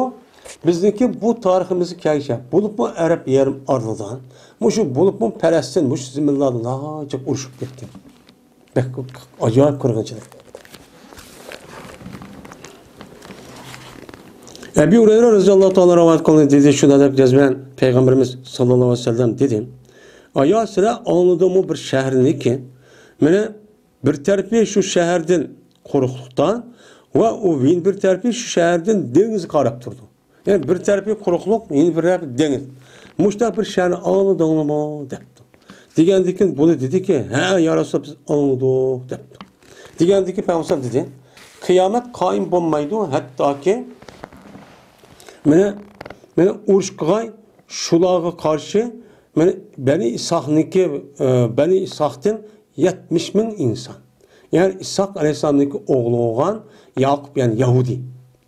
بىزنىڭكى بۇ تارىخىمىزغا كەلگۈچە، بولۇپمۇ ئەرەب يېرىم ئارىلىدا، مۇشۇ بولۇپمۇ پەلەستىن، مۇشۇ زېمىنلاردا ناھايىتى ئۇرۇشۇپ كەتكەن. بەك ئاجايىپ قىرغىنچىلىق. ئەبى ھۇرەيرە رەزىياللاھۇ تائالا رىۋايەت قىلدى، دېدى، شۇنداق دەپ جەزمەن پەيغەمبىرىمىز ساللاللاھۇ ئەلەيھى ۋەسەللەم دېدى، ئايا، سىلەر ئاڭلىدىڭمۇ بىر شەھەرنىكى؟ مانا بىر تەرىپى شۇ شەھەردىن قۇرۇقلۇقتا ۋە ئۇ يەنە بىر تەرىپى شۇ شەھەردىن دېڭىزغا قاراپ تۇرىدۇ. يەنى بىر تەرىپى قۇرۇقلۇق، يەنە بىر تەرىپى دېڭىز. مۇشۇنداق بىر شەھەرنى ئاڭلىدىڭلىمۇ؟ دەپتۇ. دېگەندىكىن بۇلار دېدىكى، ھە، يا رەسۇلاللا، بىز ئاڭلىدۇق، دەپتۇ. دېگەندىكى پەيغەمبەر دېدى، قىيامەت قايىم بولمايدۇ، ھەتتاكى مانا، مانا ئۇرۇش قىلغاي شۇلارغا قارشى، مانا بەنى ئىسھاقنىڭكى، ئە، بەنى ئىسھاقتىن يەتمىش مىڭ ئىنسان. يەنى ئىسھاق ئەلەيھىسسالامنىڭكى ئوغلى بولغان ياقۇپ، يەنى يەھۇدىي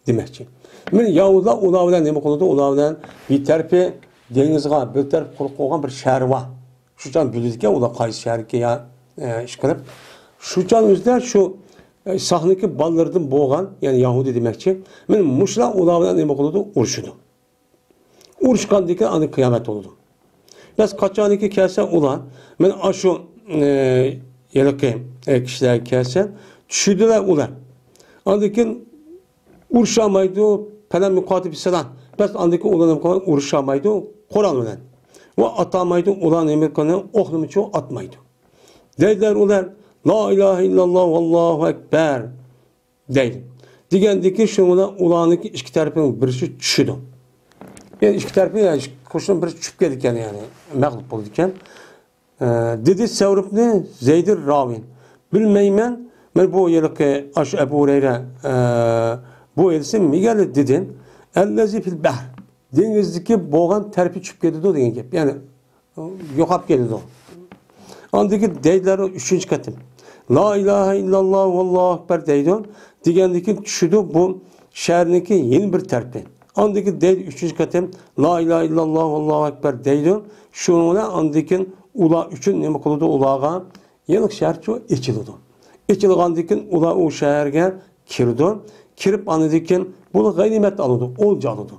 دېمەكچى. مانا يەھۇدىيلار ئۇلار بىلەن نېمە قىلىدۇ؟ ئۇلار بىلەن بىر تەرىپى دېڭىزغا، بىر تەرىپى قۇرۇق بولغان بىر شەھەر بار. شۇ چاغ بىلىدىكەن، ئۇلار قايسى شەھەرگە يا، ئە، ئىش قىلىپ. شۇ چاغ ئۆزىدە شۇ، ئە، ئىسھاقنىڭكى بالىلىرىدىن بولغان، يەنى يەھۇدىي دېمەكچى. مانا مۇشۇلار ئۇلار بىلەن نېمە قىلىدۇ؟ ئۇرۇشىدۇ. ئۇرۇشقاندىن كېيىن ئاندىن قىيامەت بولىدۇ. بەس قاچانكى كەلسە ئۇلار، مانا ئاشۇ، ئە، ھېلىقى، ئە، كىشىلەرگە كەلسە، چۈشىدىلەر ئۇلار. ئاندىن كېيىن ئۇرۇشالمايدۇ، پەلەم يۇقاتىل بىسسىلاھ. بەس ئاندىن كېيىن ئۇلار نېمە قىلغان؟ ئۇرۇشالمايدۇ قورال بىلەن. ۋە ئاتالمايدۇ، ئۇلار نېمە قىلغان؟ ئوقنىمۇچۇ ئاتمايدۇ. دەيدىلەر ئۇلار، لا ئىلاھە ئىللاللاھ ۋاللاھۇ ئەكبەر دەيدۇ. دېگەندىكى شۇنىڭ بىلەن ئۇلارنىڭكى ئىككى تەرىپىنىڭ بىرسى چۈشىدۇ. يەنى ئىككى تەرىپى، يەنى قوشۇننىڭ بىرسى چۈشۈپ كېتىدىكەن، يەنى مەغلۇپ بولىدىكەن. ئە، دېدى سەۋر ئىبنى زەيدىر راۋىن. بىلمەيمەن، مەن بۇ ھېلىقى ئاشۇ ئەبۇ ھۇرەيرە، ئە، بۇ ھېلىسى مىگەلى دېدى. ئەللەزى فىل بەھر. دېڭىزدىكى بولغان تەرىپى چۈشۈپ كېتىدۇ دېگەن گەپ. يەنى يوقاپ كېتىدۇ. ئاندىن كېيىن دەيدىلەر ئۈچىنچى قېتىم. لا ئىلاھە ئىللاللاھ ۋاللاھۇ ئەكبەر دەيدۇ. دېگەندىن كېيىن چۈشىدۇ بۇ شەھەرنىڭكى يەنە بىر تەرىپى. ئاندىن كېيىن دەيدۇ ئۈچىنچى قېتىم، لا ئىلاھە ئىللاللاھ ۋاللاھۇ ئەكبەر دەيدۇ. شۇنىڭ بىلەن ئاندىن كېيىن ئۇلار ئۈچۈن نېمە قىلىدۇ؟ ئۇلارغا يېڭى شەھەرچۇ ئېچىلىدۇ. ئېچىلغاندىن كېيىن ئۇلار ئۇ شەھەرگە كىرىدۇ. كىرىپ ئاندىن كېيىن بۇلار غەنىيمەت ئالىدۇ، ئولجا ئالىدۇ.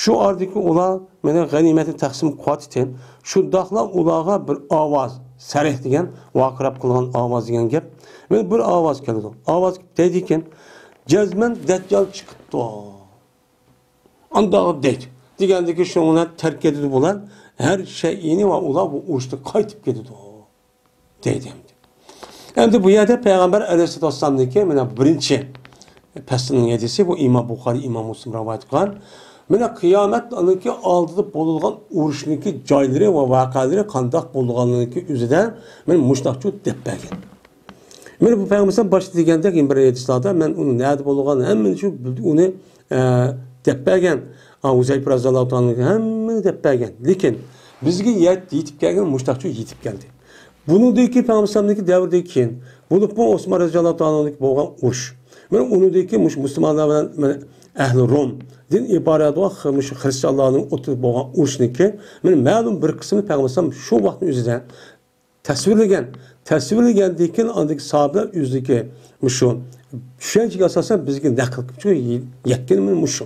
شۇ ئارىدىكى ئۇلار مانا غەنىيمەتنى تەقسىم قىلىۋاتىدىكەن. شۇنداقلا ئۇلارغا بىر ئاۋاز، سەرىھ دېگەن ۋارقىراپ قىلغان ئاۋاز دېگەن گەپ. مانا بىر ئاۋاز كېلىدۇ. ئاۋاز دەيدىكەن، جەزمەن دەججال چىقىپتۇ. ئانداق دەيدۇ. دېگەندىكى شۇنىڭ بىلەن تەرك ئېتىدۇ بۇلار. ھەر شەيئىنى ۋە ئۇلار بۇ ئۇرۇشتىن قايتىپ كېتىدۇ. دەيدۇ ئەمدى. ئەمدى بۇ يەردە پەيغەمبەر ئەلەيھىسسالاتۇ ۋەسسالامنىڭكى مانا بىرىنچى پەسلىنىڭ ھەدىسى، بۇ ئىمام بۇخارىي، ئىمام مۇسلىم رىۋايەت قىلغان. مانا قىيامەتنىڭكى ئالدىدا بولىدىغان ئۇرۇشنىڭكى جايلىرى ۋە ۋەقەلىرى قانداق بولىدىغانلىقى ئۆزىدە مانا مۇشۇنداقچۇ دەپ بەرگەن. مانا بۇ پەيغەمبەر باشتا دېگەندەك، بىر ھەدىسلاردا مەن ئۇنى نەدە بولغان ھەممىنى شۇ ئۇنى، ئە، دەپ بەرگەن. ئا، ھۇزەيپە رەزىياللاھۇ تائالا ھەممىنى دەپ بەرگەن. لېكىن بىزگە يەت-، يېتىپ كەلگەن مۇشۇنداقچۇ يېتىپ كەلدى. بۇنىڭدىن كېيىن پەيغەمبەر ئەلەيھىسسالامدىكى دەۋردىن كېيىن، بولۇپمۇ ئوسمان رەزىياللاھۇ تائالادىن بولغان ئۇرۇش. مانا ئۇنىڭدىن كېيىن مۇشۇ مۇسۇلمانلار بىلەن مانا ئەھلى رومدىن ئىبارەت بولغان خى-، مۇشۇ خرىستىيانلارنىڭ ئوتتۇرىدا بولغان ئۇرۇشنىڭكى مانا مەلۇم بىر قىسمىنى پەيغەمبەر ئەلەيھىسسالام شۇ ۋاقىتنىڭ ئۆزىدە تەسۋىرلىگەن. تەسۋىرلىگەندىن كېيىن ئاندىكى ساھابىلەر ئۆزىدىكى مۇشۇ چۈشەنچىگە ئاساسەن بىزگە نەقىل قىلىپ يەتكىنى مۇشۇ.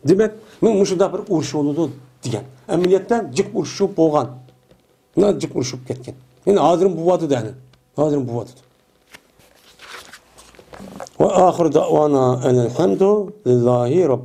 دېمەك، مانا مۇشۇنداق بىر ئۇرۇش بولىدۇ دېگەن. ئەمەلىيەتتە جىق ئۇرۇش بولغان. مانا جىق ئۇرۇش بولۇپ كەتكەن. يەنى ھازىرمۇ بولۇۋاتىدۇ، يەنى. ھازىرمۇ بولۇۋاتىدۇ. وآخر دعوانا أن الحمد لله رب